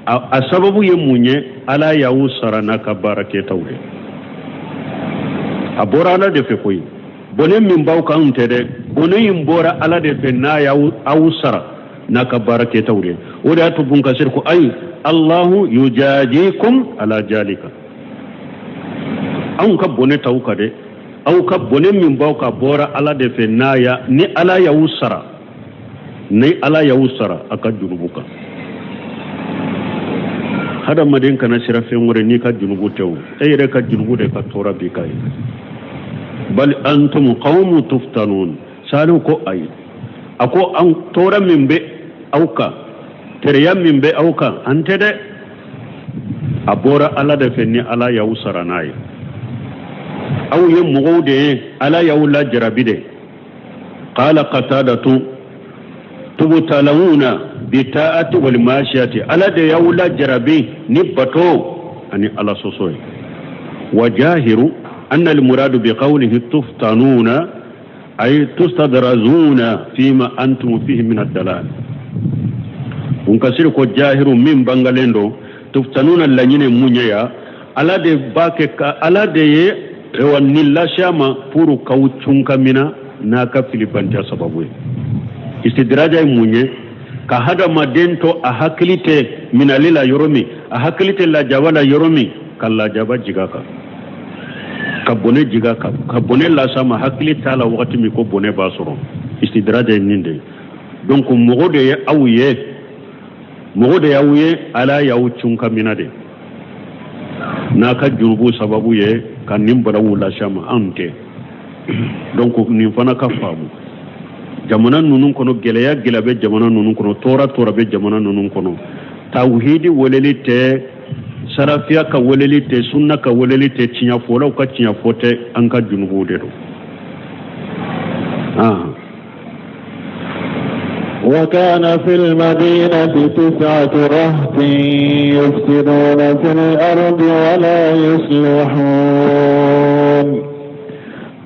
a sababu ye mun ye? Ala y'aw sara n'a ka baara kɛtaw ye. A bɔra Ala de fɛ koyi. Bɔnɛ min b'aw kan, anw tɛ dɛ. Bɔnɛ in bɔra Ala de fɛ n'a y'aw aw sara n'a ka baara kɛtaw de. O de y'a to Bunkasiri ko ayi, Allahu yujajikum ala jalika. Anw ka bɔnɛ t'aw kan dɛ. Aw ka bɔnɛ min b'aw kan bɔra Ala de fɛ n'a ya ni Ala y'aw sara, ni Ala y'aw sara a ka jurumu kan. Hadamaden kana siran fɛn wɛrɛ n'i ka jurumu tɛ o. E yɛrɛ ka jurumu de ka tɔɔrɔ b'i kan ye. Bal antum qawmun tuftanun. Salihu ko ayi, a ko an tɔɔrɔ min bɛ aw kan, teriya min bɛ aw kan, an tɛ dɛ. A bɔra Ala de fɛ ni Ala y'aw sara n'a ye. Aw ye mɔgɔw de ye, Ala y'aw lajarabi de. Qala Qatadatu tubtalawuna bi ta'ati wal ma'siyati. Ala de y'aw lajarabi ni bato ani Ala sɔsɔ ye. Wa jahiru anna al muradu bi qawlihi tuftanuna ay tustadrazuna fima antum fihi min ad-dalal. Munkasiri ko jahiru min bangalen don, tuftanuna laɲini mun ye ya Ala de b'a kɛ ka Ala de ye ayiwa nin lase a ma pour k'aw cun ka mina n'a ka filibantiya sababu ye. Istidraja ye mun ye? Ka hadamaden to a hakili tɛ minali la yɔrɔ min, a hakili tɛ lajaba la yɔrɔ min, ka lajaba jigin a kan, ka bɔnɛ jigin a kan, ka bɔnɛ las'a ma hakili t'a la wagati min ko bɔnɛ b'a sɔrɔ. Istidraja ye nin de ye. Donc mɔgɔ de ye aw ye, mɔgɔ de y'aw ye, Ala y'aw cun ka mina de n'a ka jurubu sababu ye ka nin balawu lase a ma, anw tɛ. Donc nin fana ka faamu jamana ninnu kɔnɔ, gɛlɛya gɛlɛya bɛ jamana ninnu kɔnɔ, tɔɔrɔ tɔɔrɔ bɛ jamana ninnu kɔnɔ. Tawhidi weleli tɛ, sarafiya ka weleli tɛ, sunna ka weleli tɛ, tiɲɛfɔlaw ka tiɲɛfɔ tɛ, an ka junubuw de don. وكان في المدينة 9 رهط يفسدون في الأرض ولا يصلحون.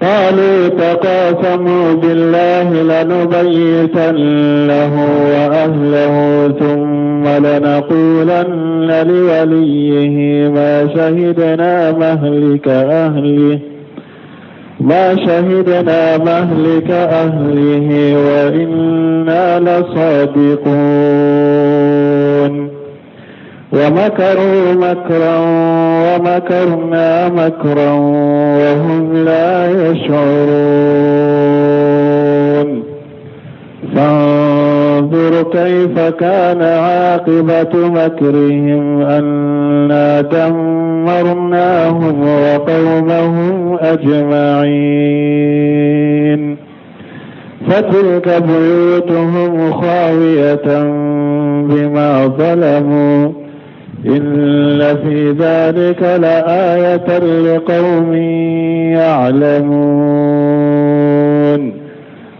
قالوا تقاسموا بالله لنبيتنه وأهله ثم لنقولن لوليه ما شهدنا مهلك أهله وإنا لصادقون. ومكروا مكرا ومكرنا مكرا وهم لا يشعرون. فانظر كيف كان عاقبة مكرهم أنا دمرناهم وقومهم أجمعين. فتلك بيوتهم خاوية بما ظلموا إن في ذلك لآية لقوم يعلمون.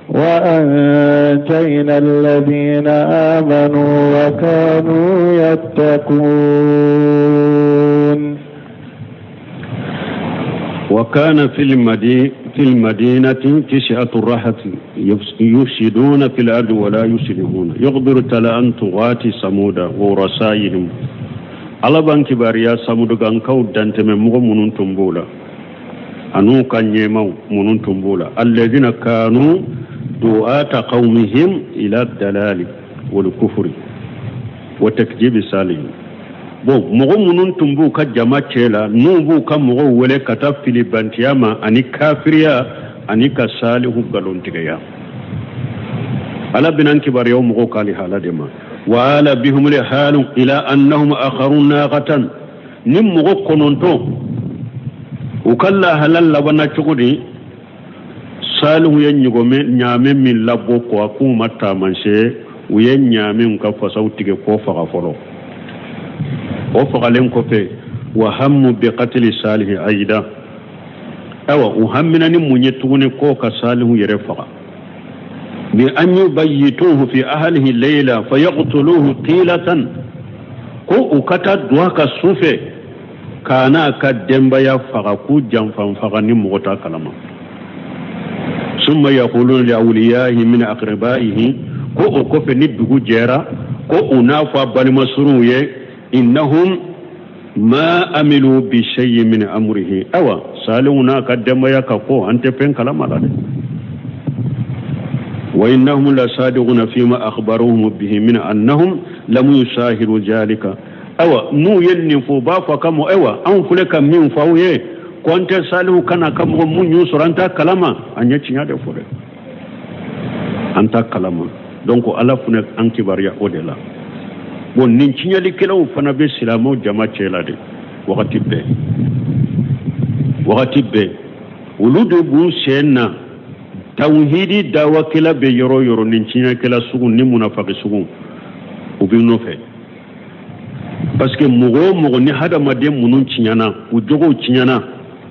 وأنجينا الذين آمنوا وكانوا يتقون. وكان في المدينة 9 رهط يفسدون في الأرض ولا يصلحون. يخبر تعالى عن طغاة ثمود ورسائهم. Ala b'an kibaruya samudugankaw dantɛmɛ mɔgɔ minnu tun b'o la an'u ka ɲɛmaw minnu tun b'o la, alladhina kanu du'ata qawmihim ila dalali wal kufri wa takdibi salihin. Bon, mɔgɔ minnu tun b'u ka jama cɛ la n'u b'u ka mɔgɔw wele ka taa filibantiya ma ani kafiriya ani ka salihu nkalontigiya. Ala bɛna an kibaruya o mɔgɔw ka lihala de ma. Wa ala bihum lihalu ila annahum akharu naqatan. Ni mɔgɔ 9 u ka lahala labanna cogo di? Salihu ye ɲaamɛ min labɔ ko a k'u ma taamasiyɛn, u ye ɲaamɛw ka fasaw tigɛ k'o faga fɔlɔ. O fagalen kɔfɛ, wa hammu bi qatli salihi ayida. Ayiwa, u hammina ni mun ye tuguni k'o ka salihu yɛrɛ faga? Bi an yubayyituhu fi ahlihi layla fayaqtuluhu qilatan. Ko u ka taa don a ka su fɛ k'a n'a ka denbaya faga, k'u janfan faga ni mɔgɔ t'a kalama. Summa yaquluna li awliyaihi min aqrabaihi. Ko o kɔfɛ ni dugu jɛra, ko u n'a fɔ a balima surunw ye, innahum ma amilu bi shay'in min amrihi. Ayiwa, salihu n'a ka denbaya ka ko an tɛ fɛn kalama la dɛ. Wa innahum la sadiquna fima akhbaruhum bihi min annahum lam yusahiru zalika. Ayiwa, n'u ye nin fɔ, u b'a fɔ ka mɔ, ayiwa, anw filɛ ka min fɔ aw ye, ko an tɛ salihu kana ka mɔgɔ mun y'u sɔrɔ an t'a kalama, an ye tiɲɛ de fɔ dɛ, an t'a kalama. Donc Ala fana an kibaruya o de la. Bon, nin tiɲɛlikɛlaw fana bɛ silamɛw jama cɛ la de wagati bɛɛ, wagati bɛɛ. Olu de b'u sen na. Tawhidi dawakɛla bɛ yɔrɔ o yɔrɔ, nin tiɲɛkɛla sugu ni munafaki sugu, u b'i nɔfɛ. Parce que mɔgɔ o mɔgɔ ni hadamaden minnu tiɲɛna, u jogow tiɲɛna,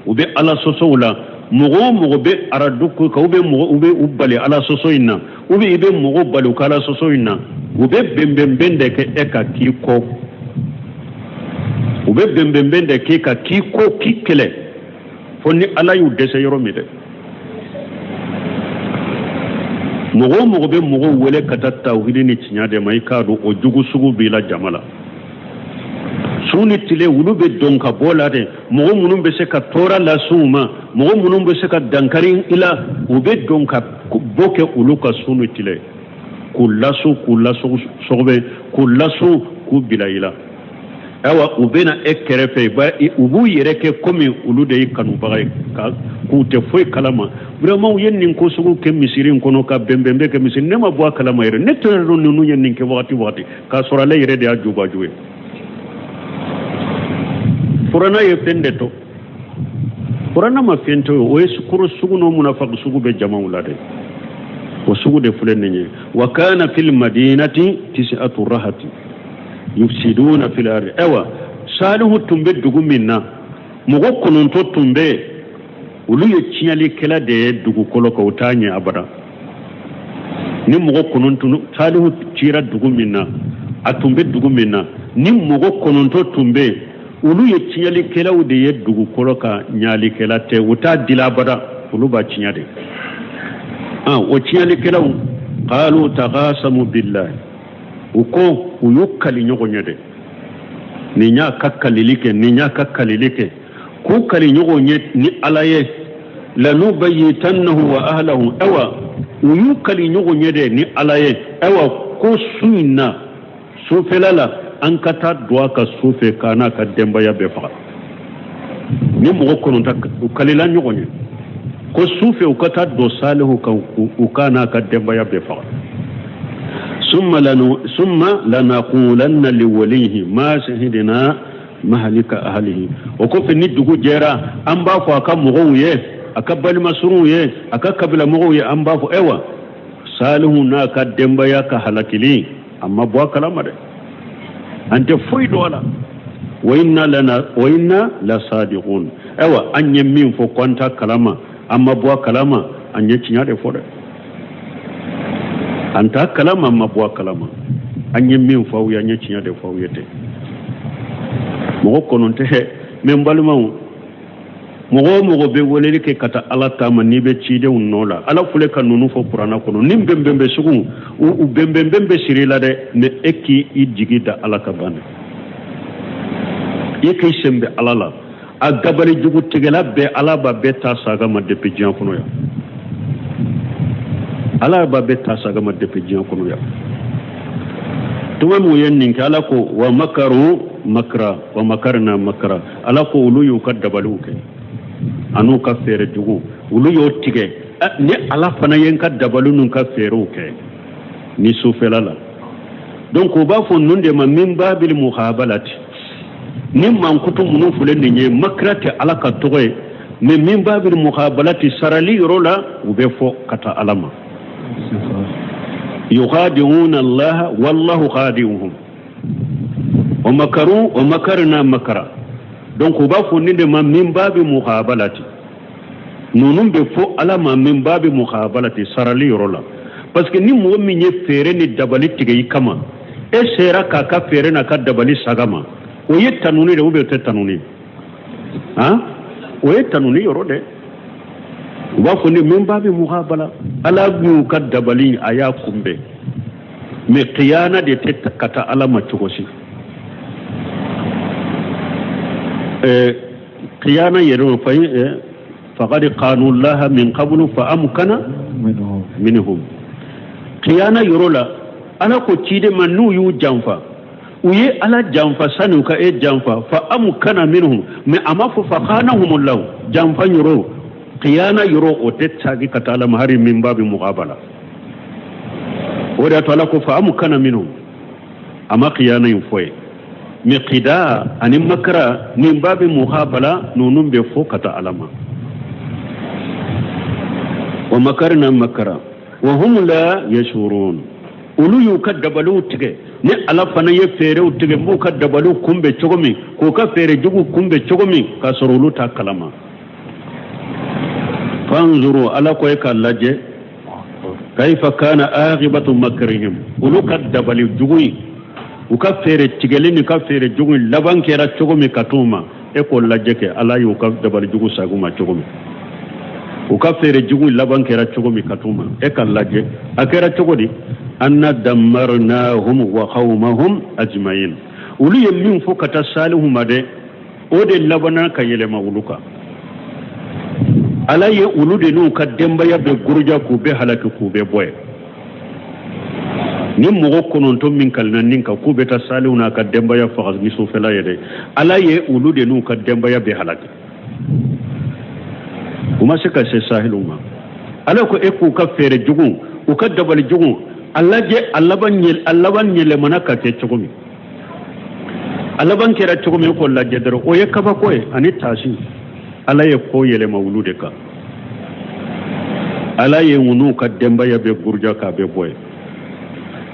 u bɛ Ala sɔsɔw la, mɔgɔ o mɔgɔ bɛ aradu ko kan, u bɛ mɔgɔ, u bɛ u bali Ala sɔsɔ in na, ou bien i bɛ mɔgɔw bali u ka Ala sɔsɔ in na, u bɛ bɛnbɛnbɛn de kɛ e ka k'i kɔ. U bɛ bɛnbɛnbɛn de k'e ka k'i kɔ, k'i kɛlɛ, fo ni Ala y'u dɛsɛ yɔrɔ min dɛ. Mɔgɔ o mɔgɔ bɛ mɔgɔw wele ka taa tawhidi ni tiɲɛ de ma, i k'a dɔn o jugu sugu b'i la jama la. Su ni tile olu bɛ don ka bɔ la dɛ. Mɔgɔ minnu bɛ se ka tɔɔrɔ lase u ma, mɔgɔ minnu bɛ se ka dankari i la, u bɛ don ka bɔ kɛ olu kan su ni tile, k'u lasu, k'u lasɔgɔbɛ, k'u lasu, k'u bila i la. Ayiwa, u bɛna e kɛrɛfɛ, u b'u yɛrɛ kɛ komi olu de ye kanubaga ye, k'u tɛ foyi kalama. Vraiment, u ye nin ko sugu kɛ misiri in kɔnɔ, ka bɛnbɛnbɛn kɛ misiri. Ne ma bɔ a kalama yɛrɛ, ne tɛ dɔn ninnu ye nin kɛ wagati wagati, k'a sɔrɔ ale yɛrɛ de y'a jubaju ye. Kuranna ye fɛn de to, kuranna ma fɛn to ye. O ye koro sugu n'o munafaki sugu bɛ jamaw la dɛ. O sugu de filɛ nin ye. Wa kana fil madinati tisi'atu rahati yufsiduna fil ardi. Ayiwa, Salihu tun bɛ dugu min na, mɔgɔ 9 tun bɛ yen, olu ye tiɲɛlikɛla de ye dugukolo kan, u t'a ɲɛ abada. Ni mɔgɔ 9, Salihu cira dugu min na, a tun bɛ dugu min na, ni mɔgɔ 9 tun bɛ yen, olu ye tiɲɛlikɛlaw de ye dugukolo kan, ɲalikɛla tɛ, u t'a dila abada, olu b'a tiɲɛ de. O tiɲɛlikɛlaw, qalu taqasamu billahi, u ko u y'u kali ɲɔgɔn ye dɛ. Nin y'a ka kalili kɛ, nin y'a ka kalili kɛ, k'u kali ɲɔgɔn ye ni Ala ye. Lanubayyitannahu wa ahlahu. Ayiwa, u y'u kali ɲɔgɔn ye dɛ ni Ala ye. Ayiwa, ko su in na, sufɛla la, an ka taa don a ka so fɛ k'a n'a ka denbaya bɛɛ faga. Ni mɔgɔ 9, u kalila ɲɔgɔn ye ko su fɛ u ka taa don Salihu kan, u k'a n'a ka denbaya bɛɛ faga. Summa lanaqulanna liwalihi ma shahidna mahlika ahlihi. O kɔfɛ, ni dugu jɛra, an b'a fɔ a ka mɔgɔw ye, a ka balimasurunw ye, a ka kabila mɔgɔw ye, an b'a fɔ ayiwa, Salihu n'a ka denbaya ka halakili, a ma bɔ a kalama dɛ, an tɛ foyi dɔn a la. Wa inna lana wa inna la sadiqun. Ayiwa, an ye min fɔ ko an t'a kalama, an ma bɔ a kalama, an ye tiɲɛ de fɔ dɛ. An t'a kalama, an ma bɔ a kalama, an ye min fɔ aw ye, an ye tiɲɛ de fɔ aw ye ten. Mɔgɔ 9. Mɛ n balimaw, mɔgɔ o mɔgɔ bɛ weleli kɛ ka taa Ala ta ma, n'i bɛ cidenw nɔ la, Ala filɛ ka ninnu fɔ kuranna kɔnɔ. Ni bɛnbɛn bɛ sugu, u bɛnbɛnbɛn bɛ siri la dɛ, mɛ e k'i jigi da Ala ka ban, e k'i sen bɛ Ala la. A dabali jugu tigɛla bɛɛ, Ala b'a bɛɛ ta saga ma depuis diɲɛ kɔnɔ yan. Ala b'a bɛɛ ta saga ma depuis diɲɛ kɔnɔ yan. Tuma min u ye nin kɛ, Ala ko wa makaru makra wa makarna makra. Ala ko olu y'u ka dabaliw kɛ an'u ka fɛɛrɛ jugu, olu y'o tigɛ. Ni Ala fana ye n ka dabali n'u ka fɛɛrɛw kɛ ni sufɛla la. Donc u b'a fɔ ninnu de ma min babil muhabalati. Ni mankutu minnu filɛ nin ye, makira tɛ Ala ka tɔgɔ ye, mais min babil muhabalati, sarali yɔrɔ la, u bɛ fɔ ka taa Ala ma. Yukhadi'una Allah wallahu khadi'uhum wa makaru wa makarna makara. Donc u b'a fɔ nin de ma min babi muhabalati. Ninnu bɛ fɔ Ala ma min babi muhabalati, sarali yɔrɔ la, parce que ni mɔgɔ min ye feere ni dabali tigɛ i kama, e sera k'a ka feere n'a ka dabali saga ma, o ye tanuni de, ou bien o tɛ tanuni? Han, o ye tanuni yɔrɔ dɛ. U b'a fɔ ni min babi muhabala, Ala y'u ka dabali, a y'a kunbɛn, mais kiyana de tɛ ka taa Ala ma cogo si. Kiyana yɛrɛ fa faqad qanu Allaha min qablu fa amkana minhum. Kiyana yɔrɔ la, Ala ko ciden ma, n'u y'u janfa, u ye Ala janfa sani u ka e janfa, fa amkana minhum, mais a ma fɔ fa khanahumullahu. Janfa yɔrɔ, kiyana yɔrɔ, o tɛ tagi ka taa Ala ma hari min babi muqabala. O de y'a to Ala ko fa amkana minhum, a ma kiyana in fɔ ye. Mais qida ani makara min babi muqabala, ninnu bɛ fɔ ka taa Ala ma. Wa makarna makara wa hum la yashurun. Olu y'u ka dabaliw tigɛ, ni Ala fana ye feerew tigɛ, n b'u ka dabaliw kunbɛn cogo min, k'u ka feere jugu kunbɛn cogo min, k'a sɔrɔ olu t'a kalama. Fanzuru, Ala ko e k'a lajɛ, kaifa kana aqibatu makrihim. Olu ka dabali jugu in, u ka feere tigɛli ni ka feere jugu in laban kɛra cogo min ka t'u ma, e k'o lajɛ kɛ, Ala y'u ka dabali jugu sago ma cogo min, u ka feere jugu laban kɛra cogo min ka t'u ma, e ka lajɛ a kɛra cogo di. Anna dammarnahum wa qawmahum ajma'in. Olu ye min fɔ ka taa Salihu ma dɛ, o de labanna ka yɛlɛma olu kan. Ala ye olu de n'u ka denbaya bɛɛ guruja k'u bɛɛ halaki k'u bɛɛ bɔ yen. Ni mɔgɔ 9 min kalina nin kan k'u bɛ taa Salihu n'a ka denbaya faga ni sufɛla ye dɛ, Ala ye olu de n'u ka denbaya bɛɛ halaki. U ma se ka se Salihu ma. Ala ko e k'u ka fɛɛrɛ jugu, u ka dabali jugu, a lajɛ a laban yɛlɛmana ka kɛ cogo min. A laban kɛra cogo min k'o lajɛ dɔrɔn, o ye kabako ye ani taasi. Ala ye ko yɛlɛma olu de kan. Ala ye n'u ka denbaya bɛɛ buruja k'a bɛɛ bɔ yen.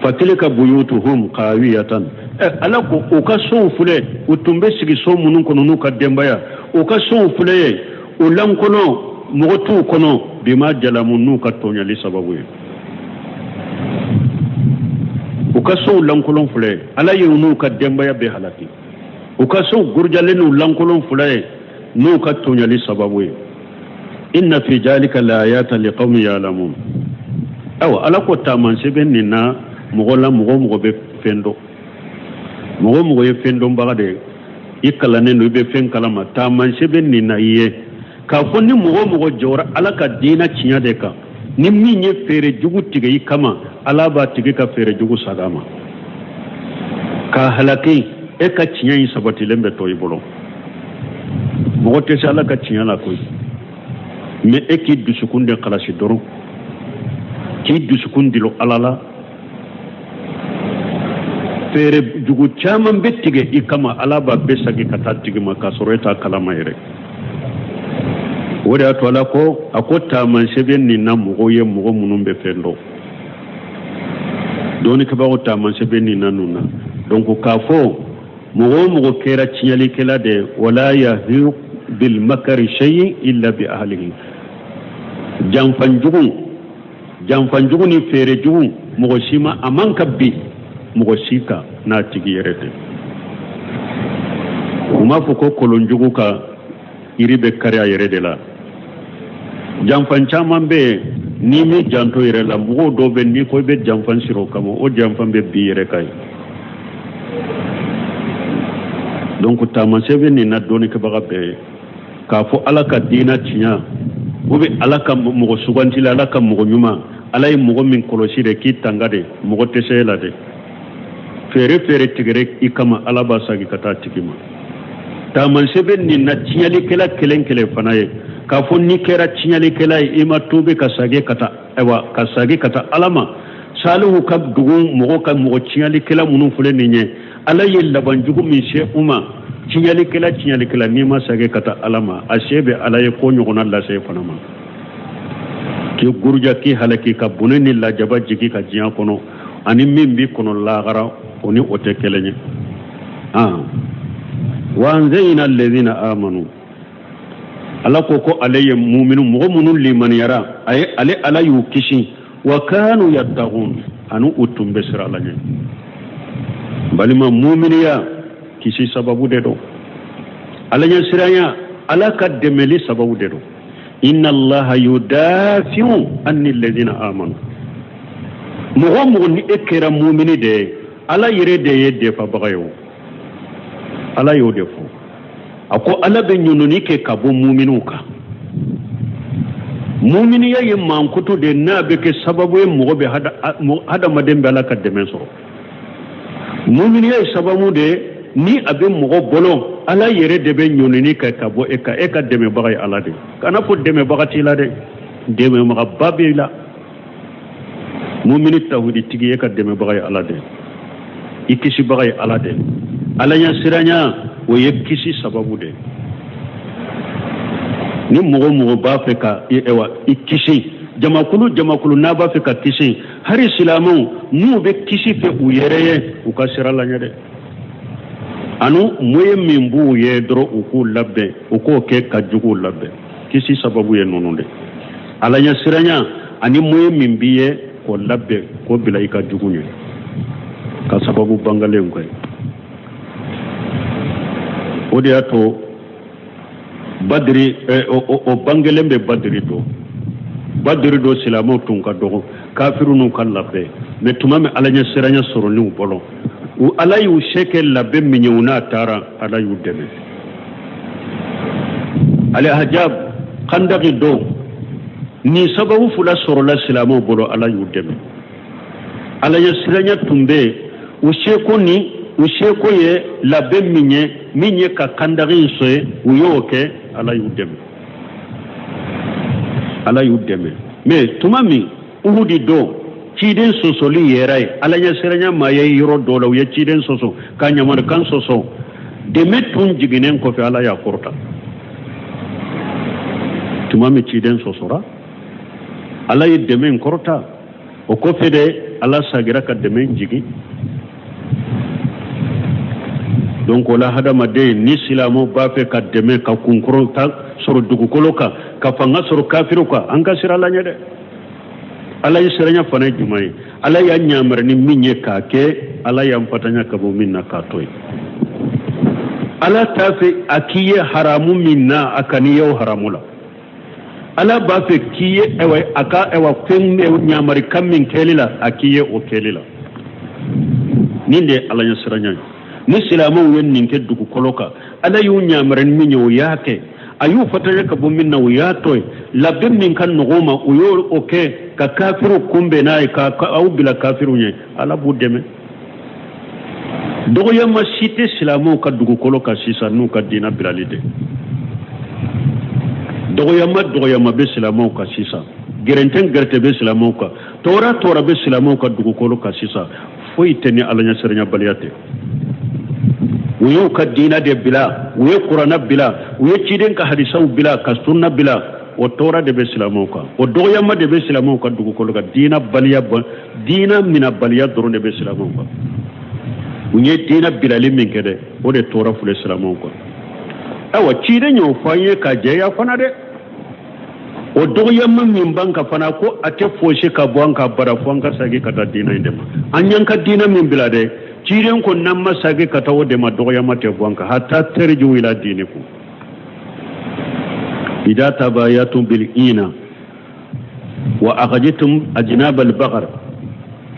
Fatilka buyutuhum khawiyatan. Ala ko u ka sow filɛ, u tun bɛ sigi so minnu kɔnɔ n'u ka denbaya, u ka sow filɛ ye, u lankolon, mɔgɔ t'u kɔnɔ, bima jalamu n'u ka tɔɲɔli sababu ye. U ka sow lankolon filɛ, Ala ye n'u ka denbaya bɛɛ halaki. U ka sow gurujalen n'u lankolon filɛ ye n'u ka tɔɲɔli sababu ye. Inna fi jalika laayatan liqawmin ya'lamun. Ayiwa, Ala ko taamasiyɛn bɛ nin na mɔgɔ la, mɔgɔ mɔgɔ bɛ fɛn dɔn, mɔgɔ mɔgɔ ye fɛn dɔnbaga de ye, i kalannen don, i bɛ fɛn kalama, taamasiyɛn bɛ nin na i ye k'a fɔ ni mɔgɔ mɔgɔ jɔra Ala ka diinɛ tiɲɛ de kan, ni min ye feere jugu tigɛ i kama, Ala b'a tigi ka feere jugu saga ma k'a halaki, e ka tiɲɛ in sabatilen bɛ to i bolo. Mɔgɔ tɛ se Ala ka tiɲɛ la koyi, mais e k'i dusukun de kalasi dɔrɔn, k'i dusukun dilo Ala la. Feere jugu caman bɛ tigɛ i kama, Ala b'a bɛɛ sagi ka taa tigi ma k'a sɔrɔ e t'a kalama yɛrɛ. O de y'a to Ala ko a ko taamasiyɛn bɛ nin na mɔgɔw ye, mɔgɔ minnu bɛ fɛn dɔn. Dɔnnikɛbagaw taamasiyɛn bɛ nin na ninnu na. Donc k'a fɔ mɔgɔ o mɔgɔ kɛra tiɲɛlikɛla de ye, wala yahiq bil makari shay'in illa bi ahlihi. Janfanjugu ni feere jugu, mɔgɔ si ma a man ka bin mɔgɔ si kan n'a tigi yɛrɛ tɛ. U m'a fɔ ko kolonjugu ka yiri bɛ kari a yɛrɛ de la. Janfan caman bɛ yen, n'i m'i janto yɛrɛ la, mɔgɔw dɔw bɛ n'i ko i bɛ janfan siri o kama, o janfan bɛ bin yɛrɛ kan ye. Donc taamasiyɛn bɛ nin na dɔnnikɛbaga bɛɛ ye k'a fɔ Ala ka diinɛ tiɲɛ, ou bien Ala ka mɔgɔ sugantila, Ala ka mɔgɔ ɲuman, Ala ye mɔgɔ min kɔlɔsi de k'i tanga de, mɔgɔ tɛ se e la dɛ. Feere feere tigɛrɛ i kama, Ala b'a sagi ka taa tigi ma. Taamasiyɛn bɛ nin na tiɲɛlikɛla kelen kelen fana ye k'a fɔ n'i kɛra tiɲɛlikɛla ye, i ma tuubi ka sagi ka taa, ayiwa, ka sagi ka taa Ala ma. Salihu ka dugu mɔgɔ ka mɔgɔ tiɲɛlikɛla minnu filɛ nin ye, Ala ye labanjugu min se u ma, tiɲɛlikɛla tiɲɛlikɛla n'i ma sagi ka taa Ala ma, a se bɛ Ala ye ko ɲɔgɔnna lase fana ma, k'i guruja, k'i halaki, ka bɔnɛ ni lajaba jigi ka diɲɛ kɔnɔ, ani min b'i kɔnɔ lahara, o ni o tɛ kelen ye. Wa anzayna alladhina amanu, Ala ko ko ale ye muminu mɔgɔ minnu limaniyara, a ye ale Ala y'u kisi, wa kanu yattaqun, ani u tun bɛ siran Ala ɲɛ. Balima, muminiya kisi sababu de don, Ala ɲɛ siranya Ala ka dɛmɛli sababu de don. Inna Allaha yudafi'u anni alladhina amanu. Mɔgɔ mɔgɔ ni e kɛra mumini de ye, Ala yɛrɛ de ye defabaga ye o. Ala y'o de fɔ. A ko Ala bɛ ɲɔnɔni kɛ ka bɔ muminiw kan. Muminiya ye mankutu de n'a bɛ kɛ sababu ye mɔgɔ bɛ hadamaden bɛ Ala ka dɛmɛ sɔrɔ. Muminiya ye sababu de ye ni a bɛ mɔgɔ bolo, Ala yɛrɛ de bɛ ɲɔnɔni kɛ ka bɔ e kan. E ka dɛmɛbaga ye Ala de ye. Kana fɔ dɛmɛbaga t'i la dɛ, dɛmɛbagaba b'i la. Mumini tawhiditigi, e ka dɛmɛbaga ye Ala de ye, i kisibaga ye Ala de ye. Ala ɲɛ siranya o ye kisi sababu de ye. Ni mɔgɔ mɔgɔ b'a fɛ ka i kisi, jamakulu jamakulu n'a b'a fɛ ka kisi, hali silamɛw n'u bɛ kisi fɛ u yɛrɛ ye, u ka sira la ɲɛ dɛ. Ani moyen min b'u ye dɔrɔn u k'u labɛn, u k'o kɛ ka juguw labɛn. Kisi sababu ye ninnu de. Ala ɲɛ siranya ani moyen min b'i ye k'o labɛn, k'o bila i ka jugu ɲɛ, ka sababu bangalen kɛ. O de y'a to Badiri, o bangelen bɛ Badiri don. Badiri don silamɛw tun ka dɔgɔ, kafiru n'u ka labɛn. Mais tuma min Ala ɲɛ siranya sɔrɔ n'u bolo, U Ala y'u se kɛ labɛn min ye, u n'a taara, Ala y'u dɛmɛ. Al-Ahzab, kandaki don, nin sababu fila sɔrɔla silamɛw bolo, Ala y'u dɛmɛ. Ala ɲɛsiranya tun bɛ yen. U seko ni u seko ye labɛn min ye, min ye ka kandaki in sen, u y'o kɛ, Ala y'u dɛmɛ, Ala y'u dɛmɛ. Mais tuma min Uhudi don, ciden sɔsɔli yɛrɛ ye, Ala ɲɛsiranya ma ye yɔrɔ dɔ la, u ye ciden sɔsɔ ka ɲamarikan sɔsɔ. Dɛmɛ tun jiginnen kɔfɛ, Ala y'a kɔrɔta. Tuma min ciden sɔsɔra, Ala ye dɛmɛ in kɔrɔta. O kɔfɛ de, Ala sagira ka dɛmɛ jigin. Donc o la, hadamaden ni silamɛw b'a fɛ ka dɛmɛ, ka kunkɔrɔta sɔrɔ dugukolo kan, ka fanga sɔrɔ kafiriw kan, an ka siran Ala ɲɛ dɛ. Ala ɲɛsiranya fana ye jumɛn ye? Ala y'a ɲamari ni min ye k'a kɛ, Ala y'an fatanya ka bɔ min na k'a to yen. Ala t'a fɛ a k'i ye haramu min na, a kan'i ye o haramu la. Ala b'a fɛ k'i ye ayiwa a ka ayiwa fɛn ɲamarikan min kɛli la, a k'i ye o kɛli la. Nin de ye Ala ɲɛsiranya ye. Ni silamɛw ye nin kɛ dugukolo kan, Ala y'u ɲamari ni min ye, o y'a kɛ, a y'u fatanya ka bɔ min na, o y'a to yen, labɛn min ka nɔgɔn ma, u y'o o kɛ ka kafiriw kunbɛn n'a ye, ka aw bila kafiriw ɲɛ, Ala b'u dɛmɛ. Dɔgɔyama si tɛ silamɛw ka dugukolo kan sisan n'u ka diinɛ bilali tɛ. Dɔgɔyama dɔgɔyama bɛ silamɛw kan sisan, gɛrɛntɛ gɛrɛntɛ bɛ silamɛw kan, tɔɔrɔ tɔɔrɔ bɛ silamɛw ka dugukolo kan sisan, foyi tɛ ni Ala ɲɛsiranyabaliya tɛ. U y'u ka diinɛ de bila, u ye Kuranɛ bila, u ye ciden ka hadisaw bila, ka sunna bila. O tɔɔrɔ de bɛ silamɛw kan, o dɔgɔyama de bɛ silamɛw ka dugukolo kan. Diinɛ baliya, diinɛ minɛbaliya dɔrɔn de bɛ silamɛw kan. U ye diinɛ bilali min kɛ dɛ, o de tɔɔrɔ filɛ silamɛw kan. Ayiwa, ciden y'o fɔ an ye ka jɛya fana dɛ. O dɔgɔyama min b'an kan fana, ko a tɛ fosi ka bɔ an kan bara fo an ka segin ka taa diinɛ in de ma. An y'an ka diinɛ min bila dɛ, ciden ko n'an ma segin ka taa o de ma, dɔgɔyama tɛ bɔ an kan hatta tarji'u ila dinikum. Idha tabayatum bil ina wa akhadtum ajnab al baqar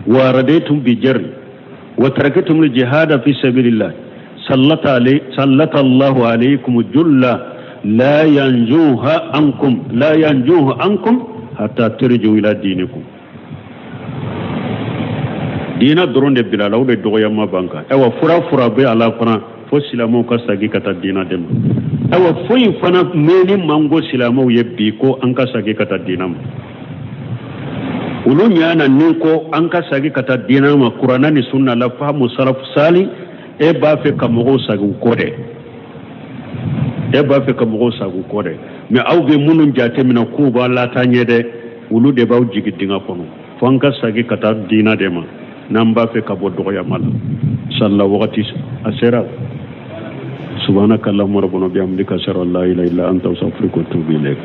wa raditum bi jarri wa taraktum al jihad fi sabilillah sallata alay sallata Allahu alaykum julla la yanjuha ankum la yanjuhu ankum hatta tarji'u ila dinikum. Diina dɔrɔn de bilala, o de dɔgɔyama b'an kan. Ayiwa, fura fura bɛ a la fana fo silamɛw ka segin ka taa diina de ma. Ayiwa, foyi fana mɛnni man go silamɛw ye bi ko an ka segin ka taa diina ma. Olu ɲana ni ko an ka segin ka taa diina ma, Kuranɛ ni sunna la fahamu salafu sali, e b'a fɛ ka mɔgɔw sagin u kɔ dɛ, e b'a fɛ ka mɔgɔw sagin u kɔ dɛ. Mais aw bɛ minnu jateminɛ k'u b'a lataa ɲɛ dɛ, olu de b'aw jigin dingɛ kɔnɔ. Fo an ka segin ka taa diina de ma n'an b'a fɛ ka bɔ dɔgɔyama la. Inshallah, wagati a sera. Subhanaka allahumma rabbana bihamdika, ashhadu an la ilaha illa anta, astaghfiruka wa atubu ilayk.